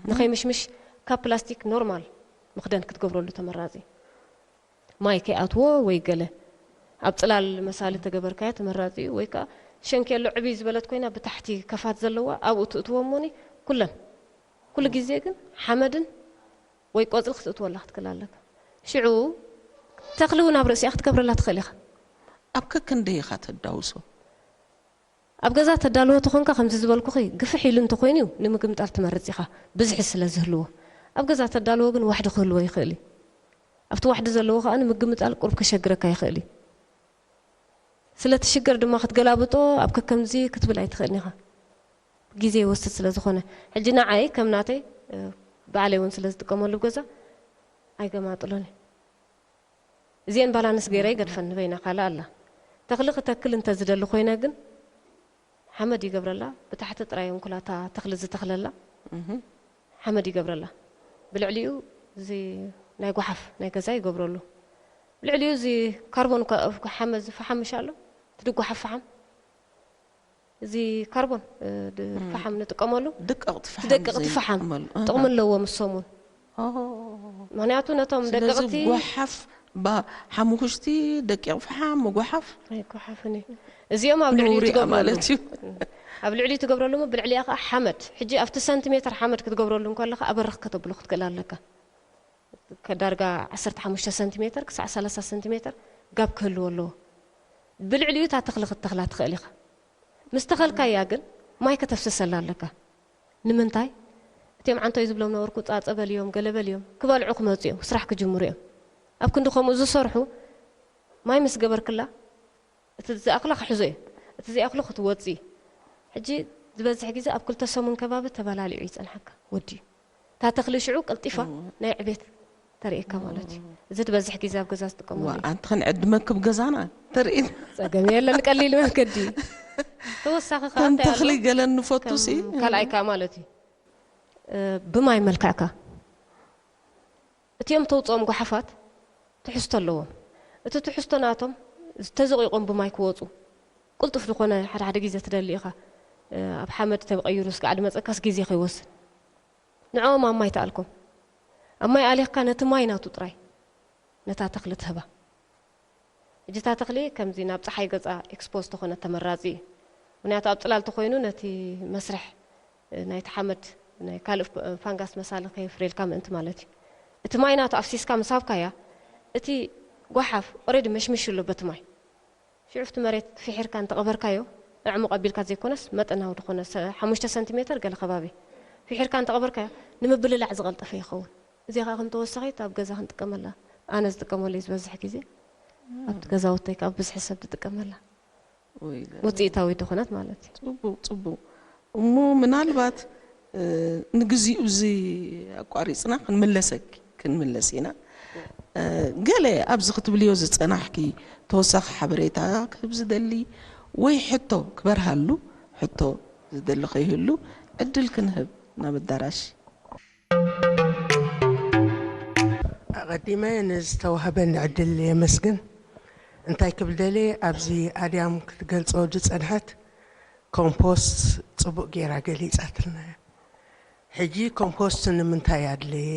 ንኸይምሽምሽ ካብ ፕላስቲክ ኖርማል መኽደን ክትገብረሉ ተመራፂ። ማይ ከይኣትዎ ወይ ገለ ኣብ ፅላል መሳሊ ተገበርካዮ ተመራፂ እዩ። ወይ ከዓ ሸንኬሎ ዕብይ ዝበለት ኮይና ብታሕቲ ከፋት ዘለዋ ኣብኡ ትእትዎ እሞኒ ኩለን። ኩሉ ግዜ ግን ሓመድን ወይ ቆፅሊ ክትእትወላ ክትክእል ኣለካ። ሽዑ ተኽሊ እውን ኣብ ርእሲኣ ክትገብረላ ትኽእል ኢኻ። ኣብ ከክንደይ ኢኻ ተዳውሶ? ኣብ ገዛ ተዳልዎ ተኾንካ ከምዚ ዝበልኩኺ ግፍሕ ኢሉ እንተኾይኑ እዩ ንምግምጣል ትመርጽ ኢኻ፣ ብዝሒ ስለ ዝህልዎ። ኣብ ገዛ ተዳልዎ ግን ዋሕዲ ክህልዎ ይኽእል እዩ። ኣብቲ ዋሕዲ ዘለዎ ከኣ ንምግምጣል ቁሩብ ከሸግረካ ይኽእል እዩ። ስለ ትሽገር ድማ ክትገላብጦ ኣብ ከከምዚ ክትብል ኣይትኽእልን ኢኻ። ግዜ ይወስድ ስለ ዝኾነ። ሕጂ ንዓይ ከም ናተይ፣ እ፣ ባዕለይ እውን ስለ ዝጥቀመሉ ኣብ ገዛ ኣይገማጥሎን እየ። እዚአን ባላንስ ገይረ ይገድፈን ንበይና ካልእ ኣላ። ተኽሊ ክተክል እንተ ዝደሊ ኮይነ ግን ሓመድ ይገብረላ። ብታሕቲ ጥራይ እንኩላታ ተኽሊ ዝተኽለላ ሓመድ ይገብረላ። ብልዕሊኡ እዚ ናይ ጓሓፍ ናይ ገዛ ይገብረሉ። ብልዕሊኡ እዚ ካርቦን ኳ-፣ ሓመድ እዚ ፈሓም ምሽ ኣሎ፣ እቲ ድጓሓፍ ፈሓም። እዚ ካርቦን፣ እ፣ ድ-፣ ፈሓም ንጥቀመሉ። ደቀቕቲ ፈሓም ደቀቕቲ ፈሓም ዘይጥቀመሉ። ኣሃ። ጥቕሚ ኣለዎ ምሶሙን። ኦ። ምኽንያቱ ነቶም ስለዚ ደቀቕቲ ጓሓፍ ባ-፣ ሓሙኽሽቲ ደቂቕ ፈሓም ምጓሓፍ ኣይጓሓፍን እዩ። እዚኦም ኣብ ልዕሊኡ ነውሪ እያ ትገብረሉ። ማለት እዩ። ኣብ ልዕሊኡ ትገብረሉ እሞ ብልዕሊኣ ከዓ ሓመድ። ሕጂ ኣብቲ ሰንቲሜተር ሓመድ ክትገብረሉ እንከለኻ ኣበርኽ ከተብሎ ክትክእል ኣለካ። ከ-፣ ዳርጋ ዓሰርተ ሓሙሽተ ሰንቲሜተር ክሳዕ ሰላሳ ሰንቲሜተር ጋብ ክህልዎ ኣለዎ። ብልዕሊኡ እታ ተኽሊ ክትተኽላ ትኽእል ኢኻ። ምስ ተኸልካያ ግን ማይ ከተፍስሰላ ኣለካ። ንምንታይ? እቲኦም ዓንቶይ ዝብሎም ነበርኩ፣ ጻጸ በልዮም፣ ገለ በልዮም፣ ክበልዑ ክመጹ እዮም፣ ስራሕ ክጅምሩ እዮም። ኣብ ክንዲ ከምኡ ዝሰርሑ ማይ ምስ ገበርክላ፣ እቲ ዝኣኽሎ ክሕዞ እዩ፣ እቲ ዘይኣኽሎ ክትወጽእ እዩ። ሕጂ ዝበዝሕ ግዜ ኣብ ክልተ ሰሙን ከባቢ ተበላሊዑ ይጸንሓካ፣ ወዲኡ። እታ ተኽሊ ሽዑ ቀልጢፋ ናይ ዕቤት ተርእየካ ማለት እዩ። እዚ ዝበዝሕ ግዜ ኣብ ገዛ ዝጥቀመሉ ዋ፣ እዩ። ኣንቲ ክንዕድመኪ ኣብ ገዛና ተርኢ። ጸገም የለን፣ ቀሊል መንገዲ እዩ። ተወሳኺ ከዓ ከም እንታይ ኣሎ? ተኽሊ ገለ ንፈቱ ሲ? ከም ካልኣይ ከዓ ማለት እዩ። እ፣ ብማይ መልክዕካ። እቲኦም ተውፅኦም ጓሓፋት ትሕዝቶ ኣለዎም። እቲ ትሕዝቶ ናቶም ተዘቂቖም ብማይ ክወፁ ቅልጡፍ ዝኾነ ሓደ ሓደ ግዜ ትደሊ ኢኻ። እ፣ ኣብ ሓመድ ተቐይሩ እስካዕ ድመፀካስ ግዜ ከይወስድ። ንዕኦም ኣብ ማይ ተኣልኮም። ኣብ ማይ ኣሊኽካ ነቲ ማይ ናቱ ጥራይ ነታ ተኽሊ ትህባ። ሕጂ እታ ተኽሊ ከምዚ ናብ ጸሓይ ገጻ ኤክስፖዝ ተኾነ ተመራጺ እዩ። ምኽንያቱ ኣብ ጽላል ተኾይኑ ነቲ መስርሕ፣ እ፣ ናይቲ ሓመድ ናይ ካልእ ፍ-፣ ፋንጋስ መሳሊ ከየፍርየልካ ምእንቲ ማለት እዩ። እቲ ማይ ናቱ ኣፍሲስካ ምስ ሃብካያ፣ እቲ ጓሓፍ ኦረዲ መሽሚሹ ኣሎ በቲ ማይ። ሽዑ ኣብቲ መሬት ፊሒርካ እንተቐበርካዮ፣ ኣዕሙቕ ኣቢልካ ዘይኮነስ መጠናዊ ዝኾነ ሰ-፣ ሓሙሽተ ሰንቲሜተር ገለ ከባቢ ፊሒርካ እንተቐበርካዮ፣ ንምብልላዕ ዝቐልጠፈ ይኸውን። እዚኣ ኸዓ ከም ተወሳኺት ኣብ ገዛ ክንጥቀመላ፣ ኣነ ዝጥቀመሉ እዩ ዝበዝሕ ግዜ። ኣብቲ ገዛውተይ ካብ ብዝሒ ሰብ ትጥቀመላ። ወይ ገ-፣ ውፅኢታዊ ዝኾነት ማለት እዩ። ጽቡቕ፣ ጽቡቕ። እሞ ምናልባት፣ እ፣ ንግዚኡ እዚ ኣቋሪጽና ክንምለሰኪ፣ ክንምለስ ኢና። እ፣ ገለ ኣብዚ ክትብልዮ ዝጸናሕኪ ተወሳኺ ሓበሬታ ክህብ ዝደሊ ወይ ሕቶ ክበርሃሉ፣ ሕቶ ዝደሊ ከይህሉ ዕድል ክንህብ ናብ ኣዳራሽ። ኣቐዲመ ንዝተዋህበኒ ዕድል የመስግን። እንታይ ክብል ደልየ፣ ኣብዚ ኣድያም ክትገልጾ ዝጸንሐት ኮምፖስት ጽቡቕ ጌራ ገሊጻትልና እያ። ሕጂ ኮምፖስት ንምንታይ ኣድለየ?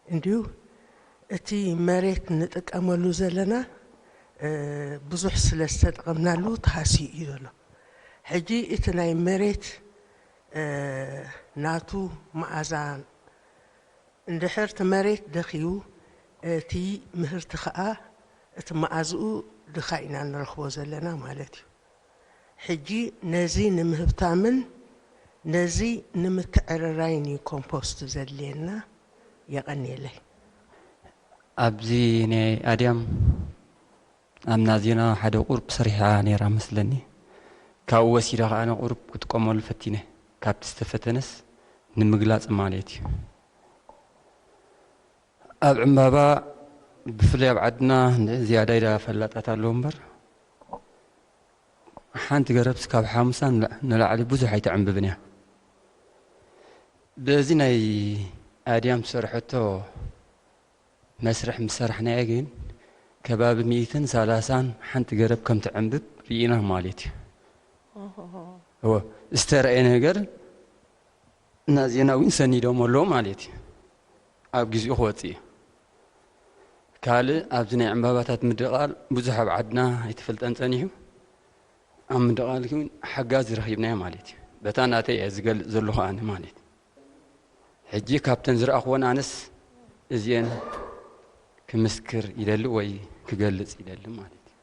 እንድዩ እቲ መሬት ንጥቀመሉ ዘለና፣ እ፣ ብዙሕ ስለ ዝተጠቐምናሉ ተሃስዩ እዩ ዘሎ። ሕጂ እቲ ናይ መሬት፣ እ፣ ናቱ መኣዛ እንድሕር እቲ መሬት ደኽዩ፣ እቲ ምህርቲ ኸኣ እቲ መኣዝኡ ድኻ ኢና ንረኽቦ ዘለና ማለት እዩ። ሕጂ ነዚ ንምህብታምን ነዚ ንምትዕርራይን እዩ ኮምፖስት ዘድልየና። የቐንየለይ። ኣብዚ ናይ ኣድያም ኣብ ናዜና ሓደ ቁሩብ ሰሪሓ ነይራ መስለኒ። ካብኡ ወሲደ ከኣ ቁሩብ ክጥቀመሉ ፈቲነ። ካብቲ ዝተፈተነስ ንምግላጽ ማለት እዩ። ኣብ ዕምባባ ብፍላይ ኣብ ዓድና ዝያዳ ኢዳ ፈላጣት ኣለዉ እምበር ሓንቲ ገረብስ ካብ ሓሙሳ ንላዕሊ ብዙሕ ኣይተዕምብብን እያ። በዚ ናይ ኣድያም ዝሰርሐቶ መስርሕ ምስ ሰራሕናዮ ግን ከባቢ ሚእትን ሰላሳን ሓንቲ ገረብ ከም ትዕምብብ ርኢና ማለት እዩ። እወ ዝተረኣየ ነገር ናዜና እውን ሰኒዶም ኣለዉ ማለት እዩ። ኣብ ግዜኡ ክወፅእ እዩ። ካልእ ኣብዚ ናይ ዕምባባታት ምድቓል ብዙሕ ኣብ ዓድና ኣይተፈልጠን ፀኒሑ። ኣብ ምድቓል ግን ሓጋዚ ረኺብናዮ ማለት እዩ። በታ ናተይ እየ ዝገልፅ ዘለኹ ኣነ ማለት እዩ። ሕጂ ካብተን ዝረኣኽወን ኣነስ እዚአን ክምስክር ይደሊ ወይ ክገልፅ ይደሊ ማለት እዩ።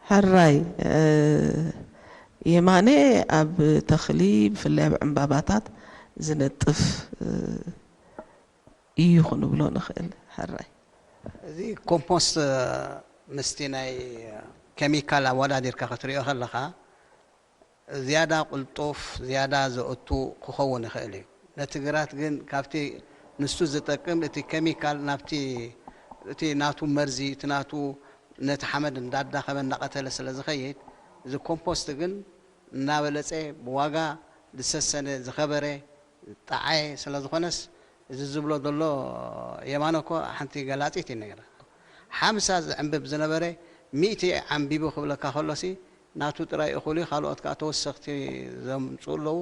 ሕራይ የማነ ኣብ ተኽሊ ብፍላይ ኣብ ዕምባባታት ዝነጥፍ እዩ ክንብሎ ንኽእል። ሕራይ እዚ ኮምፖስት ምስቲ ናይ ኬሚካል ኣወዳዲርካ ክትሪኦ ከለኻ ዝያዳ ቅልጡፍ ዝያዳ ዘእቱ ክኸውን ይኽእል እዩ። ነቲ ግራት ግን ካብቲ ንሱ ዝጠቅም እቲ ኬሚካል ናብቲ እቲ ናቱ መርዚ እቲ ናቱ ነቲ ሓመድ እንዳዳኸመ እንዳቐተለ ስለ ዝኸይድ እዚ ኮምፖስት ግን እናበለፀ ብዋጋ ዝሰሰነ ዝኸበረ ጣዓየ ስለ ዝኾነስ እዚ ዝብሎ ዘሎ የማነ እኮ ሓንቲ ገላፂት እዩ ነይራ። ሓምሳ ዝዕንብብ ዝነበረ ሚእቲ ዓንቢቡ ክብለካ ከሎሲ ናቱ ጥራይ እኹል እዩ፣ ካልኦት ከዓ ተወሰኽቲ ዘምፅኡ ኣለዉ።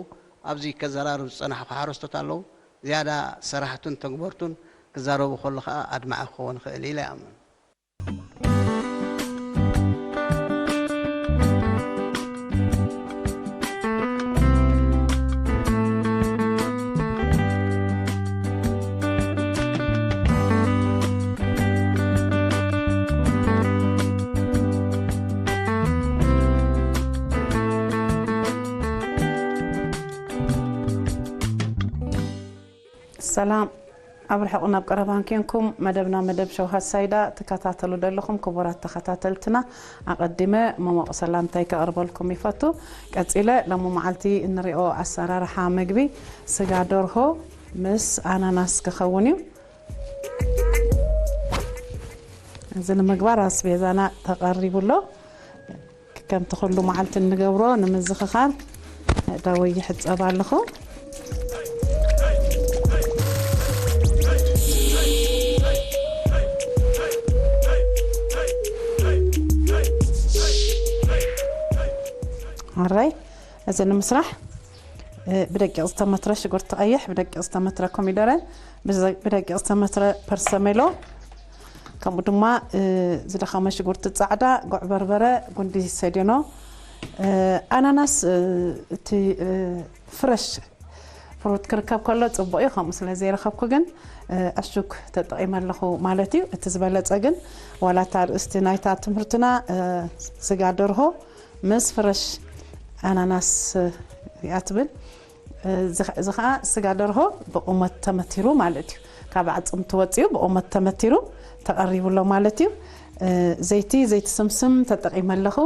ኣብዚ ከዘራርብ ዝፀናሕኩ ሓረስቶት ኣለዉ። ዝያዳ ሰራሕቱን ተግበርቱን ክዛረቡ ከሎ ከዓ ኣድማዒ ክኸውን ይኽእል ኢለ ይኣምን። ሰላም ኣብ ርሑቕ ናብ ቀረባን ኬንኩም መደብና መደብ ሸው ሃሳይዳ ትከታተሉ ዘለኹም ክቡራት ተኸታተልትና ኣቐዲመ መሞቕ ሰላምታይ ከቕርበልኩም ይፈቱ። ቀጺለ ሎሚ መዓልቲ እንሪኦ ኣሰራርሓ ምግቢ ስጋ ደርሆ ምስ ኣናናስ ክኸውን እዩ። እዚ ንምግባር ኣስቤዛና ተቐሪቡ ኣሎ። ከምቲ ኩሉ መዓልቲ እንገብሮ ንምዝኽኻር ኣእዳወይ ይሕጸብ ኣለኹ። ኣራይ እዚ ንምስራሕ ብደቂቕ ዝተመትረ ሽጉርቲ ቀይሕ፣ ብደቂቕ ዝተመትረ ኮሚደረ፣ ብደቂቕ ዝተመትረ ፐርሰሜሎ፣ ከምኡ ድማ ዝደኸመ ሽጉርቲ ፃዕዳ፣ ጉዕ በርበረ፣ ጉንዲ ሰዴኖ፣ ኣናናስ፣ እቲ ፍረሽ ፍሩት ክርከብ ከሎ ፅቡቕ እዩ። ከምኡ ስለ ዘይረኸብኩ ግን ዕሹግ ተጠቒመ ኣለኹ ማለት እዩ። እቲ ዝበለፀ ግን ዋላ እታ ኣርእስቲ ናይታ ትምህርትና ስጋ ደርሆ ምስ ፍረሽ ኣናናስ እያ ትብል። እዚ ኸዓ ስጋ ደርሆ ብቑመት ተመቲሩ ማለት እዩ። ካብ ኣዕፅምቲ ወፂኡ ብቑመት ተመቲሩ ተቐሪቡ ኣሎ ማለት እዩ። ዘይቲ ዘይቲ ስምስም ተጠቒመ ኣለኹ።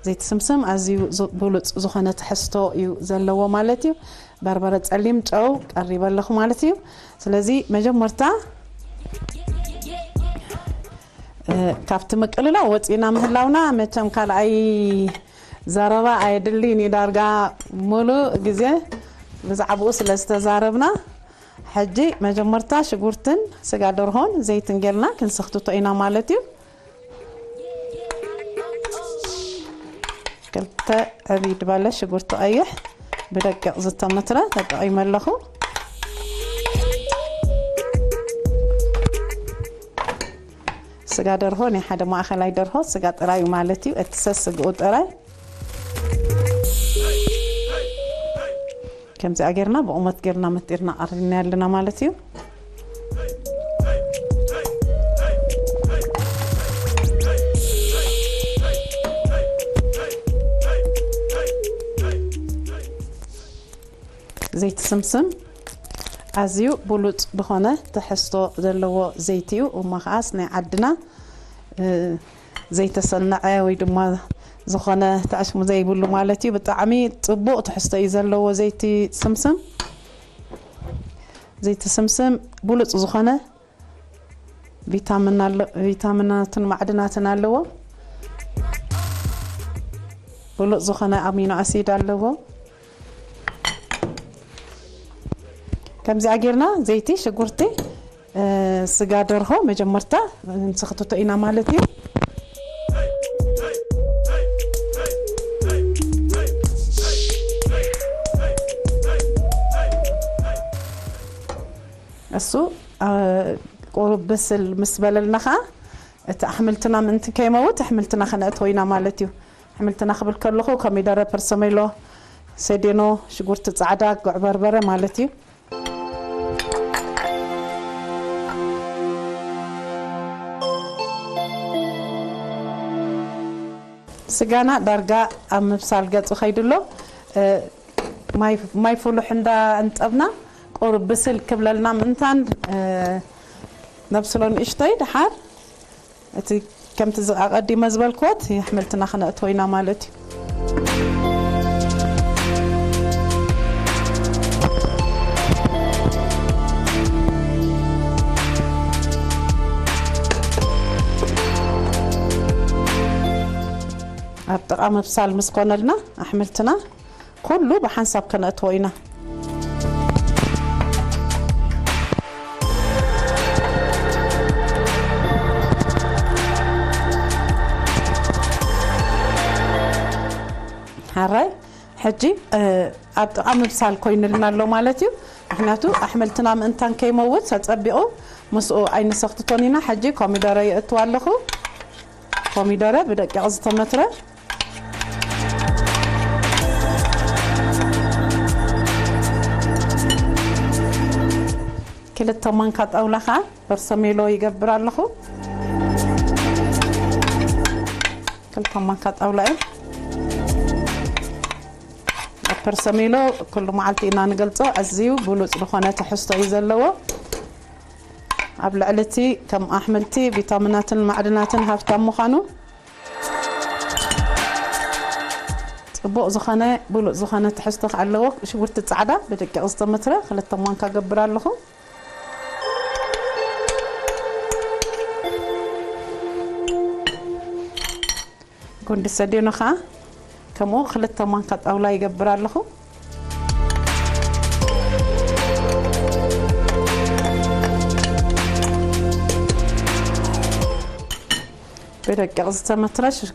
ዘይቲ ስምስም ኣዝዩ ብሉፅ ዝኾነ ትሕዝቶ እዩ ዘለዎ ማለት እዩ። በርበረ ፀሊም ጨው ቀሪበ ኣለኹ ማለት እዩ። ስለዚ መጀመርታ ካብቲ ምቅልላው ወፂእና ምህላውና መቸም ካልኣይ ዘረባ ኣየድልይን እዩ። ዳርጋ ሙሉእ ግዜ ብዛዕባኡ ስለ ዝተዛረብና ሕጂ መጀመርታ ሽጉርትን ስጋ ደርሆን ዘይትን ጌርና ክንስኽትቶ ኢና ማለት እዩ። ክልተ ዕብይ ድበለ ሽጉርቲ ቀይሕ ብደቂቕ ዝተመትረ ተጠቒመ ኣለኹ። ስጋ ደርሆ ናይ ሓደ ማእኸላይ ደርሆ ስጋ ጥራይ እዩ ማለት እዩ። እቲ ሰስግኡ ጥራይ ከምዚኣ ጌርና ብቑመት ጌርና መጢርና ቀሪብና ኣለና ማለት እዩ። ዘይቲ ስምስም ኣዝዩ ብሉጽ ዝኾነ ትሕዝቶ ዘለዎ ዘይቲ እዩ። እሞ ከዓስ ናይ ዓድና፣ እ፣ ዘይተሰነዐ ወይ ድማ ዝኾነ ተዕሽሙ ዘይብሉ ማለት እዩ። ብጣዕሚ ጽቡቕ ትሕዝቶ እዩ ዘለዎ ዘይቲ ስምስም። ዘይቲ ስምስም ብሉጽ ዝኾነ ቪታሚን ኣሎ-፣ ቪታሚናትን ማዕድናትን ኣለዎ። ብሉጽ ዝኾነ ኣሚኖ ኣሲድ ኣለዎ። ከምዚኣ ጌርና ዘይቲ፣ ሽጉርቲ፣ እ፣ ስጋ ደርሆ መጀመርታ ንስኽትቶ ኢና ማለት እዩ። እሱ፣ እ፣ ቁሩብ ብስል ምስ በለልና ኸዓ እቲ ኣሕምልትና ምእንቲ ከይመውት ኣሕምልትና ከነእትዎ ኢና ማለት እዩ። ኣሕምልትና ክብል ከለኹ ኮሚደረ፣ ፐርሰሜሎ፣ ሴዴኖ፣ ሽጉርቲ ጻዕዳ፣ ጉዕ በርበረ ማለት እዩ። ስጋና ዳርጋ ኣብ ምብሳል ገጹ ከይዱ ኣሎ። እ፣ ማይ፣ ማይ ፍሉሕ እንዳ እንጠብና ቁሩብ ብስል ክብለልና ምእንታን፣ እ፣ ነብስሎ ንእሽተይ ደሓር እቲ ከምቲ ዝ-፣ ኣቐዲመ ዝበልክዎ እቲ ኣሕምልትና ክነእትዎ ኢና ማለት እዩ። ኣብ ጥቓ ምብሳል ምስ ኮነልና ኣሕምልትና ኩሉ ብሓንሳብ ከነእትዎ ኢና። ሓራይ፣ ሕጂ፣ እ፣ ኣብ ጥቓ ምብሳል ኮይኑልና ኣሎ ማለት እዩ። ምኽንያቱ ኣሕምልትና ምእንታን ከይመውት ተጸቢቑ ምስኡ ኣይንሰኽትቶን ኢና። ሕጂ ኮሚደረ የእትዋ ኣለኹ። ኮሚደረ ብደቂቕ ዝተመትረ። ክልተ ማንካ ጣውላ ኸዓ ፐርሰሜሎ ይገብር ኣለኹ። ክልተ ማንካ ጣውላ እዩ። ፐርሰሜሎ ኩሉ መዓልቲ ኢና ንገልጾ። ኣዝዩ ብሉጽ ዝኾነ ትሕዝቶ እዩ ዘለዎ። ኣብ ልዕሊ እቲ ከም ኣሕምልቲ ቪታሚናትን ማዕድናትን ሃብታም ምዃኑ፣ ጽቡቕ ዝኾነ ብሉጽ ዝኾነ ትሕዝቶ ከኣ ኣለዎ። ሽጉርቲ ጻዕዳ ብደቂቕ ዝተመትረ ክልተ ማንካ ገብር ኣለኹ። ጉንዲ ሰዴኖ ኸኣ ከምኡ ክልተ ማንካ ጣውላ ይገብር ኣለኹ። ብደቂቕ ዝተመትረ ሽ-፣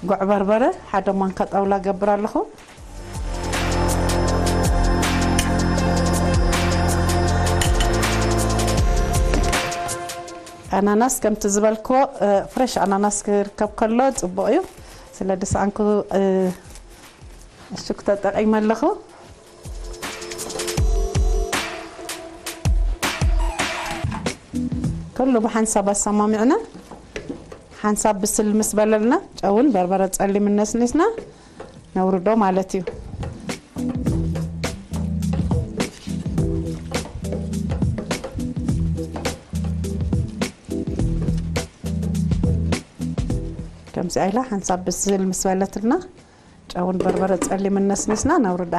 ጉዕ በርበረ ሓደ ማንካ ጣውላ ገብር ኣለኹ። ኣናናስ ከምቲ ዝበልክዎ፣ እ፣ ፍሬሽ ኣናናስ ክርከብ ከሎ ጽቡቕ እዩ። ስለ ድሰኣንኩ፣ እ፣ እሹክ ተጠቒመ ኣለኹ። ኩሉ ብሓንሳብ ኣሰማሚዕና፣ ሓንሳብ ብስል ምስ በለልና፣ ጨውን በርበረ ጸሊምን ነስኒስና ነውርዶ ማለት እዩ። ከምዚኣ ኢላ ሓንሳብ ብስል ምስ በለትልና፣ ጨውን በርበረ ጸሊምን ነስኒስና ነውርዳ።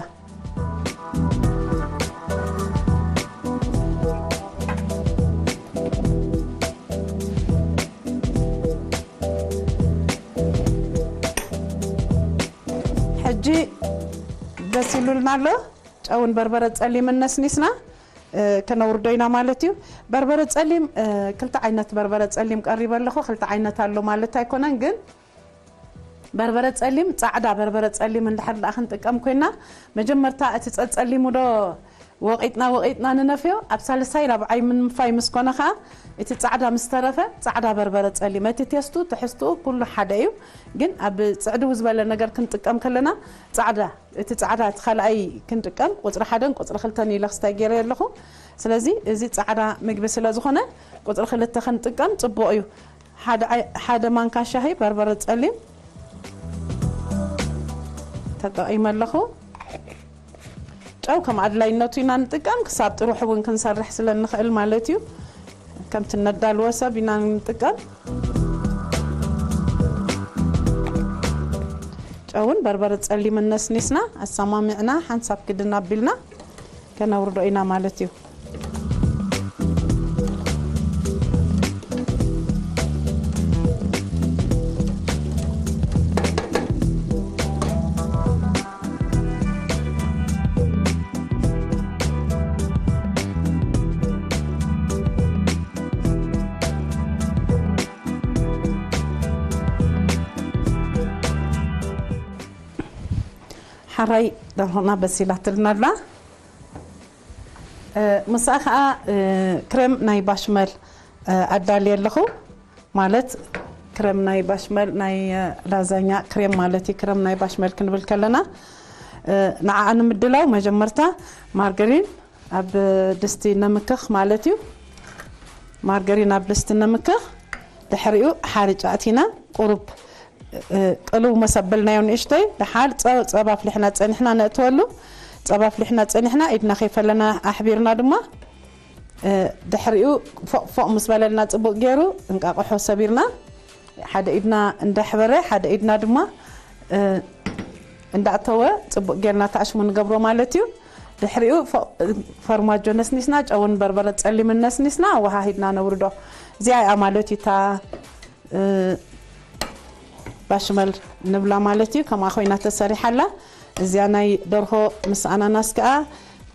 ሕጂ በሲሉልና ኣሎ። ጨውን በርበረ ጸሊምን ነስኒስና፣ እ፣ ከነውርዶ ኢና ማለት እዩ። በርበረ ጸሊም፣ እ፣ ክልተ ዓይነት በርበረ ጸሊም ቀሪበ ኣለኹ። ክልተ ዓይነት ኣሎ ማለት ኣይኮነን፣ ግን በርበረ ጸሊም፣ ጻዕዳ በርበረ ጸሊም እንድሕር ደኣ ክንጥቀም ኮይና፣ መጀመርታ እቲ ጸጸሊሙ ዶ ወቒጥና፣ ወቒጥና ንነፍዮ፣ ኣብ ሳልሳይ ራብዓይ ምንፋይ ምስ ኮነ ኸኣ፣ እቲ ጻዕዳ ምስ ተረፈ፣ ጻዕዳ በርበረ ጸሊም፣ እቲ ቴስቱ፣ ትሕዝትኡ ኩሉ ሓደ እዩ። ግን ኣብ ጽዕድው ዝበለ ነገር ክንጥቀም ከለና፣ ጻዕዳ፣ እቲ ጻዕዳ፣ እቲ ካልኣይ ክንጥቀም፣ ቁጽሪ ሓደን ቁጽሪ ክልተን ኢለ ክስታይ ገይረ ኣለኹ። ስለዚ፣ እዚ ጻዕዳ ምግቢ ስለ ዝኾነ፣ ቁጽሪ ክልተ ክንጥቀም ጽቡቕ እዩ። ሓደ ዓይ-፣ ሓደ ማንካ ሻሂ በርበረ ጸሊም ተጠቒመ ኣለኹ። ጨው ከም ኣድላይነቱ ኢና ንጥቀም። ክሳብ ጥሩሕ እውን ክንሰርሕ ስለ እንኽእል ማለት እዩ። ከምቲ ነዳልዎ ሰብ ኢና ንጥቀም። ጨውን በርበረ ጸሊምን ነስኒስና ኣሰማሚዕና ሓንሳብ ክድን ኣቢልና ከነውርዶ ኢና ማለት እዩ። ሓራይ ደርሆና በሲላትልና ኣላ። እ፣ ምስኣ ኸዓ፣ እ፣ ክሬም ናይ ባሽመል፣ እ፣ ኣዳልየ ኣለኹ። ማለት ክሬም ናይ ባሽመል፣ ናይ፣ እ፣ ላዛኛ ክሬም ማለት እዩ። ክሬም ናይ ባሽመል ክንብል ከለና፣ እ፣ ንዓኣ ንምድላው መጀመርታ ማርገሪን ኣብ ድስቲ ነምክኽ ማለት እዩ። ማርገሪን ኣብ ድስቲ ነምክኽ። ድሕሪኡ ሓርጭ ኣእቲና ቁሩብ፣ እ፣ ቅልው መሰበልናዮ ንእሽተይ። ደሓር ጸ-፣ ጸባ ኣፍሊሕና ጸኒሕና ነእትወሉ። ጸባ ኣፍሊሕና ጸኒሕና ኢድና ከይፈለና ኣሕቢርና ድማ፣ እ፣ ድሕሪኡ ፎቕ ፎቕ ምስ በለልና ጽቡቕ ገይሩ እንቃቕሖ ሰቢርና ሓደ ኢድና እንዳሕበረ ሓደ ኢድና ድማ፣ እ፣ እንዳእተወ ጽቡቕ ጌርና ተኣሽሙ ንገብሮ ማለት እዩ። ድሕሪኡ ፈ-፣ ፈርማጆ ነስኒስና፣ ጨውን በርበረ ጸሊምን ነስኒስና፣ ኣወሃሂድና ነውርዶ። እዚኣ እያ ማለት እዩ እታ፣ እ፣ ባሽመል ንብላ ማለት እዩ። ከምኣ ኮይና ተሰሪሓ ኣላ። እዚኣ ናይ ደርሆ ምስ ኣናናስ ከኣ፣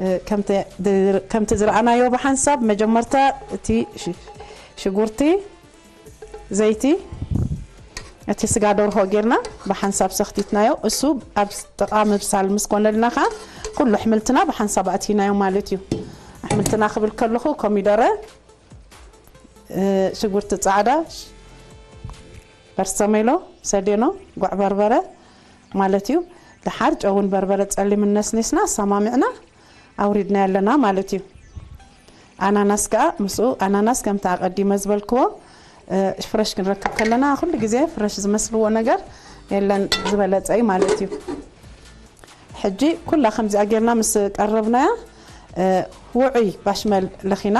እ፣ ከምተ-፣ ድ-፣ ከምቲ ዝረኣናዮ ብሓንሳብ መጀመርታ እቲ ሽ-፣ ሽጉርቲ፣ ዘይቲ፣ እቲ ስጋ ደርሆ ጌርና ብሓንሳብ ሰኽቲትናዮ። እሱ ኣብ ጥቓ ምብሳል ምስ ኮነልና ኸዓ ኩሉ ኣሕምልትና ብሓንሳብ ኣእቲናዮ ማለት እዩ። ኣሕምልትና ክብል ከለኹ ኮሚደረ፣ እ፣ ሽጉርቲ ጻዕዳ፣ በርሰሜሎ፣ ሰዴኖ፣ ጉዕ በርበረ ማለት እዩ። ደሓር ጨውን በርበረ ጸሊምን ነስኒስና ኣሰማሚዕና ኣውሪድና ኣለና ማለት እዩ። ኣናናስ ከኣ ምስኡ፣ ኣናናስ ከምቲ ኣቐዲመ ዝበልክዎ፣ እ፣ ፍረሽ ክንረክብ ከለና ኩሉ ግዜ ፍረሽ ዝመስልዎ ነገር የለን፣ ዝበለጸ እዩ ማለት እዩ። ሕጂ ኩላ ከምዚኣ ጌርና ምስ ቀረብናያ፣ እ፣ ውዑይ ባሽመል ለኺና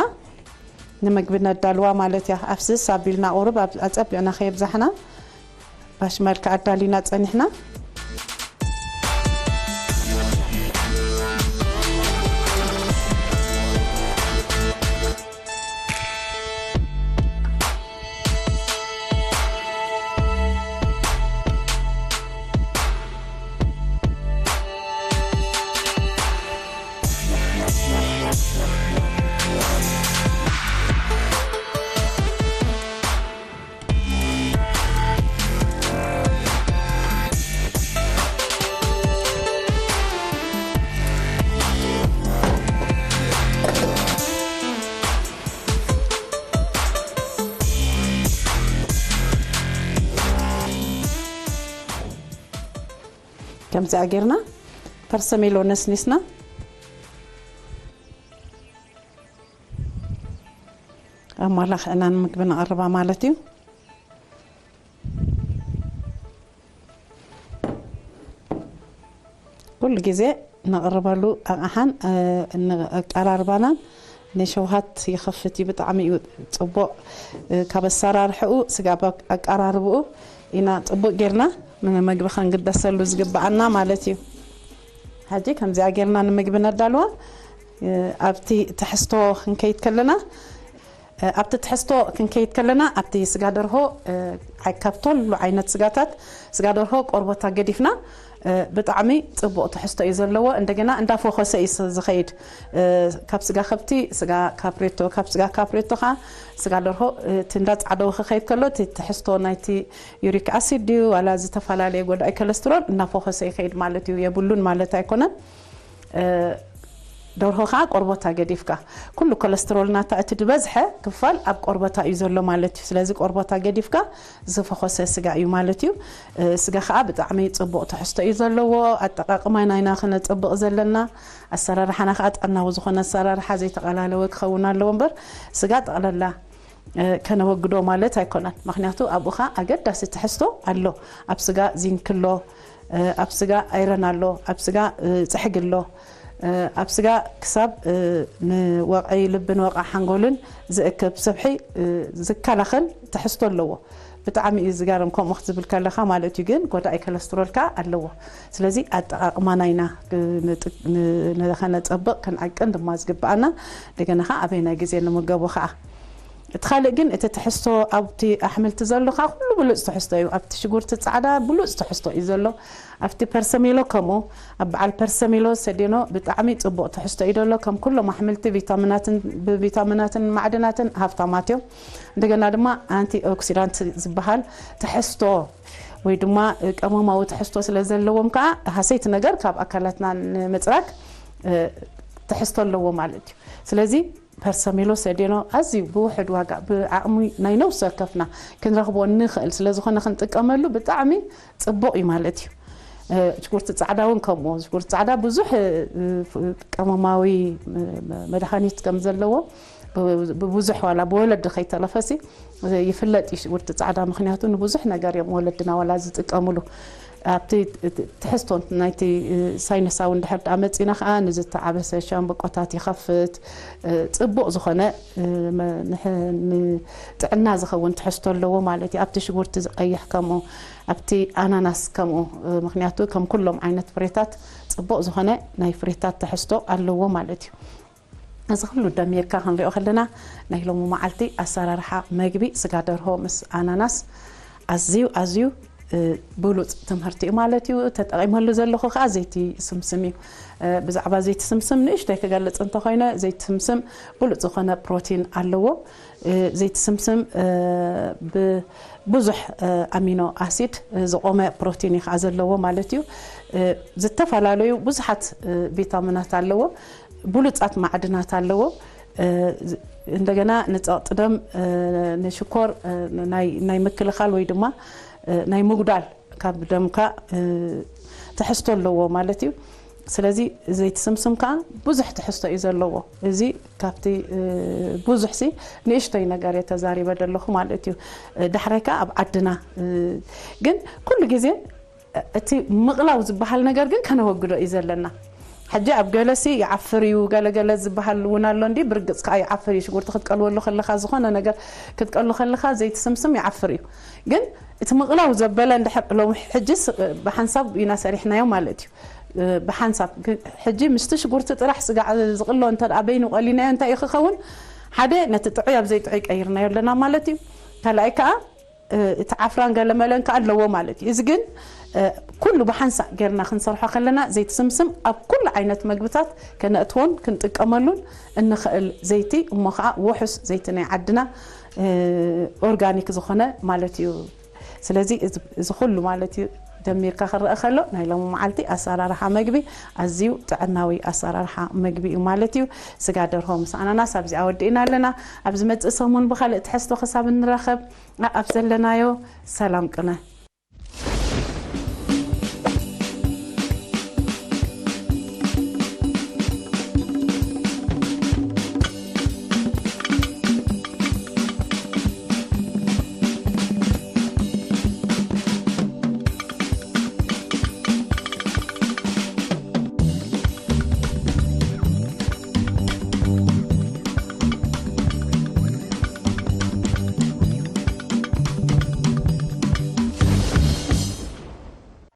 ንምግቢ ነዳልዋ ማለት እያ። ኣፍስስ ኣቢልና ቁሩብ ኣብ-፣ ኣጸቢዕና ከየብዛሕና ባሽመል ከኣ ኣዳሊና ጸኒሕና። ከምዚኣ ጌርና ፐርሰሜሎ ነስኒስና ኣማላኽዕና ንምግቢ ነቕርባ ማለት እዩ። ኩሉ ግዜ ነቕርበሉ ኣቕሓን፣ እ፣ ን-፣ ኣቀራርባናን ንሸውሃት ይኸፍት እዩ። ብጣዕሚ እዩ ጽቡቕ። እ፣ ካብ ኣሰራርሕኡ ስጋብ ኣቀራርብኡ ኢና ጽቡቕ ጌርና ንመግቢ ከንግደሰሉ ዝግብኣና ማለት እዩ። ሕጂ ከምዚኣ ጌርና ንምግቢ ነዳልዋ። እ፣ ኣብቲ ትሕዝቶ ክንከይድ ከለና፣ እ፣ ኣብቲ ትሕዝቶ ክንከይድ ከለና፣ ኣብቲ ስጋ ደርሆ፣ እ፣ ዓይ-፣ ካብ ተሉ ዓይነት ስጋታት፣ ስጋ ደርሆ ቆርቦታ ገዲፍና፣ እ፣ ብጣዕሚ ጽቡቕ ትሕዝቶ እዩ ዘለዎ። እንደገና እንዳፎኸሰ እዩ ስ-፣ ዝኸይድ። እ፣ ካብ ስጋ ከብቲ፣ ስጋ ካፕሬቶ፣ ካብ ስጋ ካፕሬቶ ኸኣ ስጋ ደርሆ፣ እ፣ እቲ እንዳጻዕደወ ክኸይድ ከሎ፣ እቲ ትሕዝቶ ናይቲ ዩሪክ ኣሲድ ድዩ፣ ዋላ ዝተፈላለየ ጎዳኢ ኮለስትሮል እናፎኸሰ ይኸይድ ማለት እዩ። የብሉን ማለት ኣይኮነን። እ፣ ደርሆ ኸዓ ቆርቦታ ገዲፍካ፣ ኩሉ ኮለስትሮል ናታ እቲ ዝበዝሐ ክፋል ኣብ ቆርቦታ እዩ ዘሎ ማለት እዩ። ስለዚ ቆርቦታ ገዲፍካ ዝፈኾሰ ስጋ እዩ ማለት እዩ። እ፣ ስጋ ኸዓ ብጣዕሚ ጽቡቕ ትሕዝቶ እዩ ዘለዎ። ኣጠቓቕማ ናይና ክነጸብቕ ዘለና፣ ኣሰራርሓና ኸዓ ጥዕናዊ ዝኾነ ኣሰራርሓ ዘይተቐላለወ ክኸውን ኣለዎ እምበር፣ ስጋ ጠቕለላ እ፣ ከነወግዶ ማለት ኣይኮነን። ምኽንያቱ ኣብኡ ኸኣ ኣገዳሲ ትሕዝቶ ኣሎ። ኣብ ስጋ ዚንክ ኣሎ፣ እ፣ ኣብ ስጋ ኣይረን ኣሎ፣ ኣብ ስጋ፣ እ፣ ጽሕጊ ኣሎ። ኣብ ስጋ ክሳብ ንወቕዒ ልብን ወቕዒ ሓንጎልን ዝእክብ ስብሒ ዝከላኸል ትሕዝቶ ኣለዎ። ብጣዕሚ እዩ ዝገርም። ከምኡ ክትብል ከለኻ ማለት እዩ፣ ግን ጎዳኢ ኮለስትሮል ከኣ ኣለዎ። ስለዚ ኣጠቓቕማና ኢና ንኸነጸብቕ ክንዕቅን ድማ ዝግብኣና። እንደገና ከኣ ኣበየናይ ግዜ ንምገቦ ከኣ። እቲ ካልእ ግን እቲ ትሕዝቶ ኣብቲ ኣሕምልቲ ዘሎ ከኣ ኩሉ ብሉጽ ትሕዝቶ እዩ። ኣብቲ ሽጉርቲ ጻዕዳ ብሉጽ ትሕዝቶ እዩ ዘሎ። ኣብቲ ፐርሰሜሎ ከምኡ፣ ኣብ በዓል ፐርሰሜሎ ሰዴኖ ብጣዕሚ ጽቡቕ ትሕዝቶ እዩ ዘሎ። ከም ኩሎም ኣሕምልቲ ቪታሚናትን ብቪታሚናትን ማዕድናትን ሃብታማት እዮም። እንደገና ድማ ኣንቲ ኦክሲዳንት ዝበሃል ትሕዝቶ ወይ ድማ ቀመማዊ ትሕዝቶ ስለ ዘለዎም ከዓ ሃሰይቲ ነገር ካብ ኣካላትና ንምፅራግ ትሕዝቶ ኣለዎ ማለት እዩ። ስለዚ ፐርሰሜሎ ሰዴኖ ኣዝዩ ብውሕድ ዋጋ ብዓቕሚ ናይ ነፍሲ ወከፍና ክንረኽቦ ንኽእል ስለ ዝኾነ ክንጥቀመሉ ብጣዕሚ ፅቡቕ እዩ ማለት እዩ። ሽጉርቲ ፃዕዳ እውን ከምኡ። ሽጉርቲ ፃዕዳ ብዙሕ ቀመማዊ መድሃኒት ከም ዘለዎ ብብዙሕ ዋላ ብወለዲ ከይተረፈሲ ይፍለጥ እዩ ሽጉርቲ ፃዕዳ። ምክንያቱ ንብዙሕ ነገር እዮም ወለድና ዋላ ዝጥቀምሉ። ኣብቲ ትሕዝቶ ናይቲ ሳይነሳዊ እንድሕር ደኣ መፂና ከዓ ንዝተዓበሰ ሻምብቆታት ይኸፍት። ፅቡቕ ዝኾነ ንጥዕና ዝኸውን ትሕዝቶ ኣለዎ ማለት እዩ። ኣብቲ ሽጉርቲ ዝቀይሕ ከምኡ፣ ኣብቲ ኣናናስ ከምኡ። ምክንያቱ ከም ኩሎም ዓይነት ፍሬታት ፅቡቕ ዝኾነ ናይ ፍሬታት ትሕዝቶ ኣለዎ ማለት እዩ። እዚ ኩሉ ደሚርካ ክንሪኦ ከለና ናይ ሎሚ መዓልቲ ኣሰራርሓ መግቢ ስጋ ደርሆ ምስ ኣናናስ ኣዝዩ ኣዝዩ ብሉፅ ትምህርቲ እዩ ማለት እዩ። ተጠቒመሉ ዘለኹ ከዓ ዘይቲ ስምስም እዩ። ብዛዕባ ዘይቲ ስምስም ንእሽተይ ክገልፅ እንተኮይነ ዘይቲ ስምስም ብሉፅ ዝኾነ ፕሮቲን ኣለዎ። ዘይቲ ስምስም ብዙሕ ኣሚኖ ኣሲድ ዝቆመ ፕሮቲን እዩ ከዓ ዘለዎ ማለት እዩ። ዝተፈላለዩ ብዙሓት ቪታሚናት ኣለዎ። ብሉፃት ማዕድናት ኣለዎ። እንደገና ንፀቕጢ ደም ንሽኮር ናይ ምክልኻል ወይ ድማ ናይ ምጉዳል ካብ ደምካ ትሕዝቶ ኣለዎ ማለት እዩ። ስለዚ ዘይቲ ስምስም ከዓ ብዙሕ ትሕዝቶ እዩ ዘለዎ። እዚ ካብቲ ብዙሕ ሲ ንእሽቶይ ነገር እየ ተዛሪበ ዘለኹ ማለት እዩ። ዳሕራይ ከዓ ኣብ ዓድና ግን ኩሉ ግዜ እቲ ምቕላው ዝበሃል ነገር ግን ከነወግዶ እዩ ዘለና። ሕጂ ኣብ ገለሲ ይዓፍር እዩ፣ ገለገለ ዝበሃል እውን ኣሎ እንዲ ብርግፅ ከዓ ይዓፍር እዩ። ሽጉርቲ ክትቀልወሉ ከለካ ዝኾነ ነገር ክትቀሉ ከለካ ዘይቲ ስምስም ይዓፍር እዩ። ግን እቲ ምቕላው ዘበለ እንድሕር ሎም ሕጅስ ብሓንሳብ ኢና ሰሪሕናዮ ማለት እዩ። ብሓንሳብ ሕጂ ምስቲ ሽጉርቲ ጥራሕ ስጋዕ ዝቕሎ እንተ በይኑ ቀሊናዮ እንታይ እዩ ክኸውን? ሓደ ነቲ ጥዑይ ኣብ ዘይጥዑይ ቀይርናዮ ኣለና ማለት እዩ። ካልኣይ ከዓ እቲ ዓፍራን ገለመለን ከዓ ኣለዎ ማለት እዩ። እዚ ግን ኩሉ ብሓንሳእ ጌርና ክንሰርሖ ከለና ዘይቲ ስምስም ኣብ ኩሉ ዓይነት መግብታት ከነእትዎን ክንጥቀመሉን እንኽእል ዘይቲ እሞ ከዓ ውሑስ ዘይቲ ናይ ዓድና ኦርጋኒክ ዝኾነ ማለት እዩ። ስለዚ እዚ ኩሉ ማለት እዩ ደሚርካ ክረአ ከሎ ናይ ሎሚ መዓልቲ ኣሰራርሓ መግቢ ኣዝዩ ጥዕናዊ ኣሰራርሓ መግቢ እዩ ማለት እዩ። ስጋ ደርሆ ምስ ኣናናስ ኣብዚኣ ወዲእና ኣለና። ኣብ ዝመፅእ ሰሙን ብካልእ ትሕዝቶ ክሳብ እንራኸብ ኣብ ዘለናዮ ሰላም ቅነ።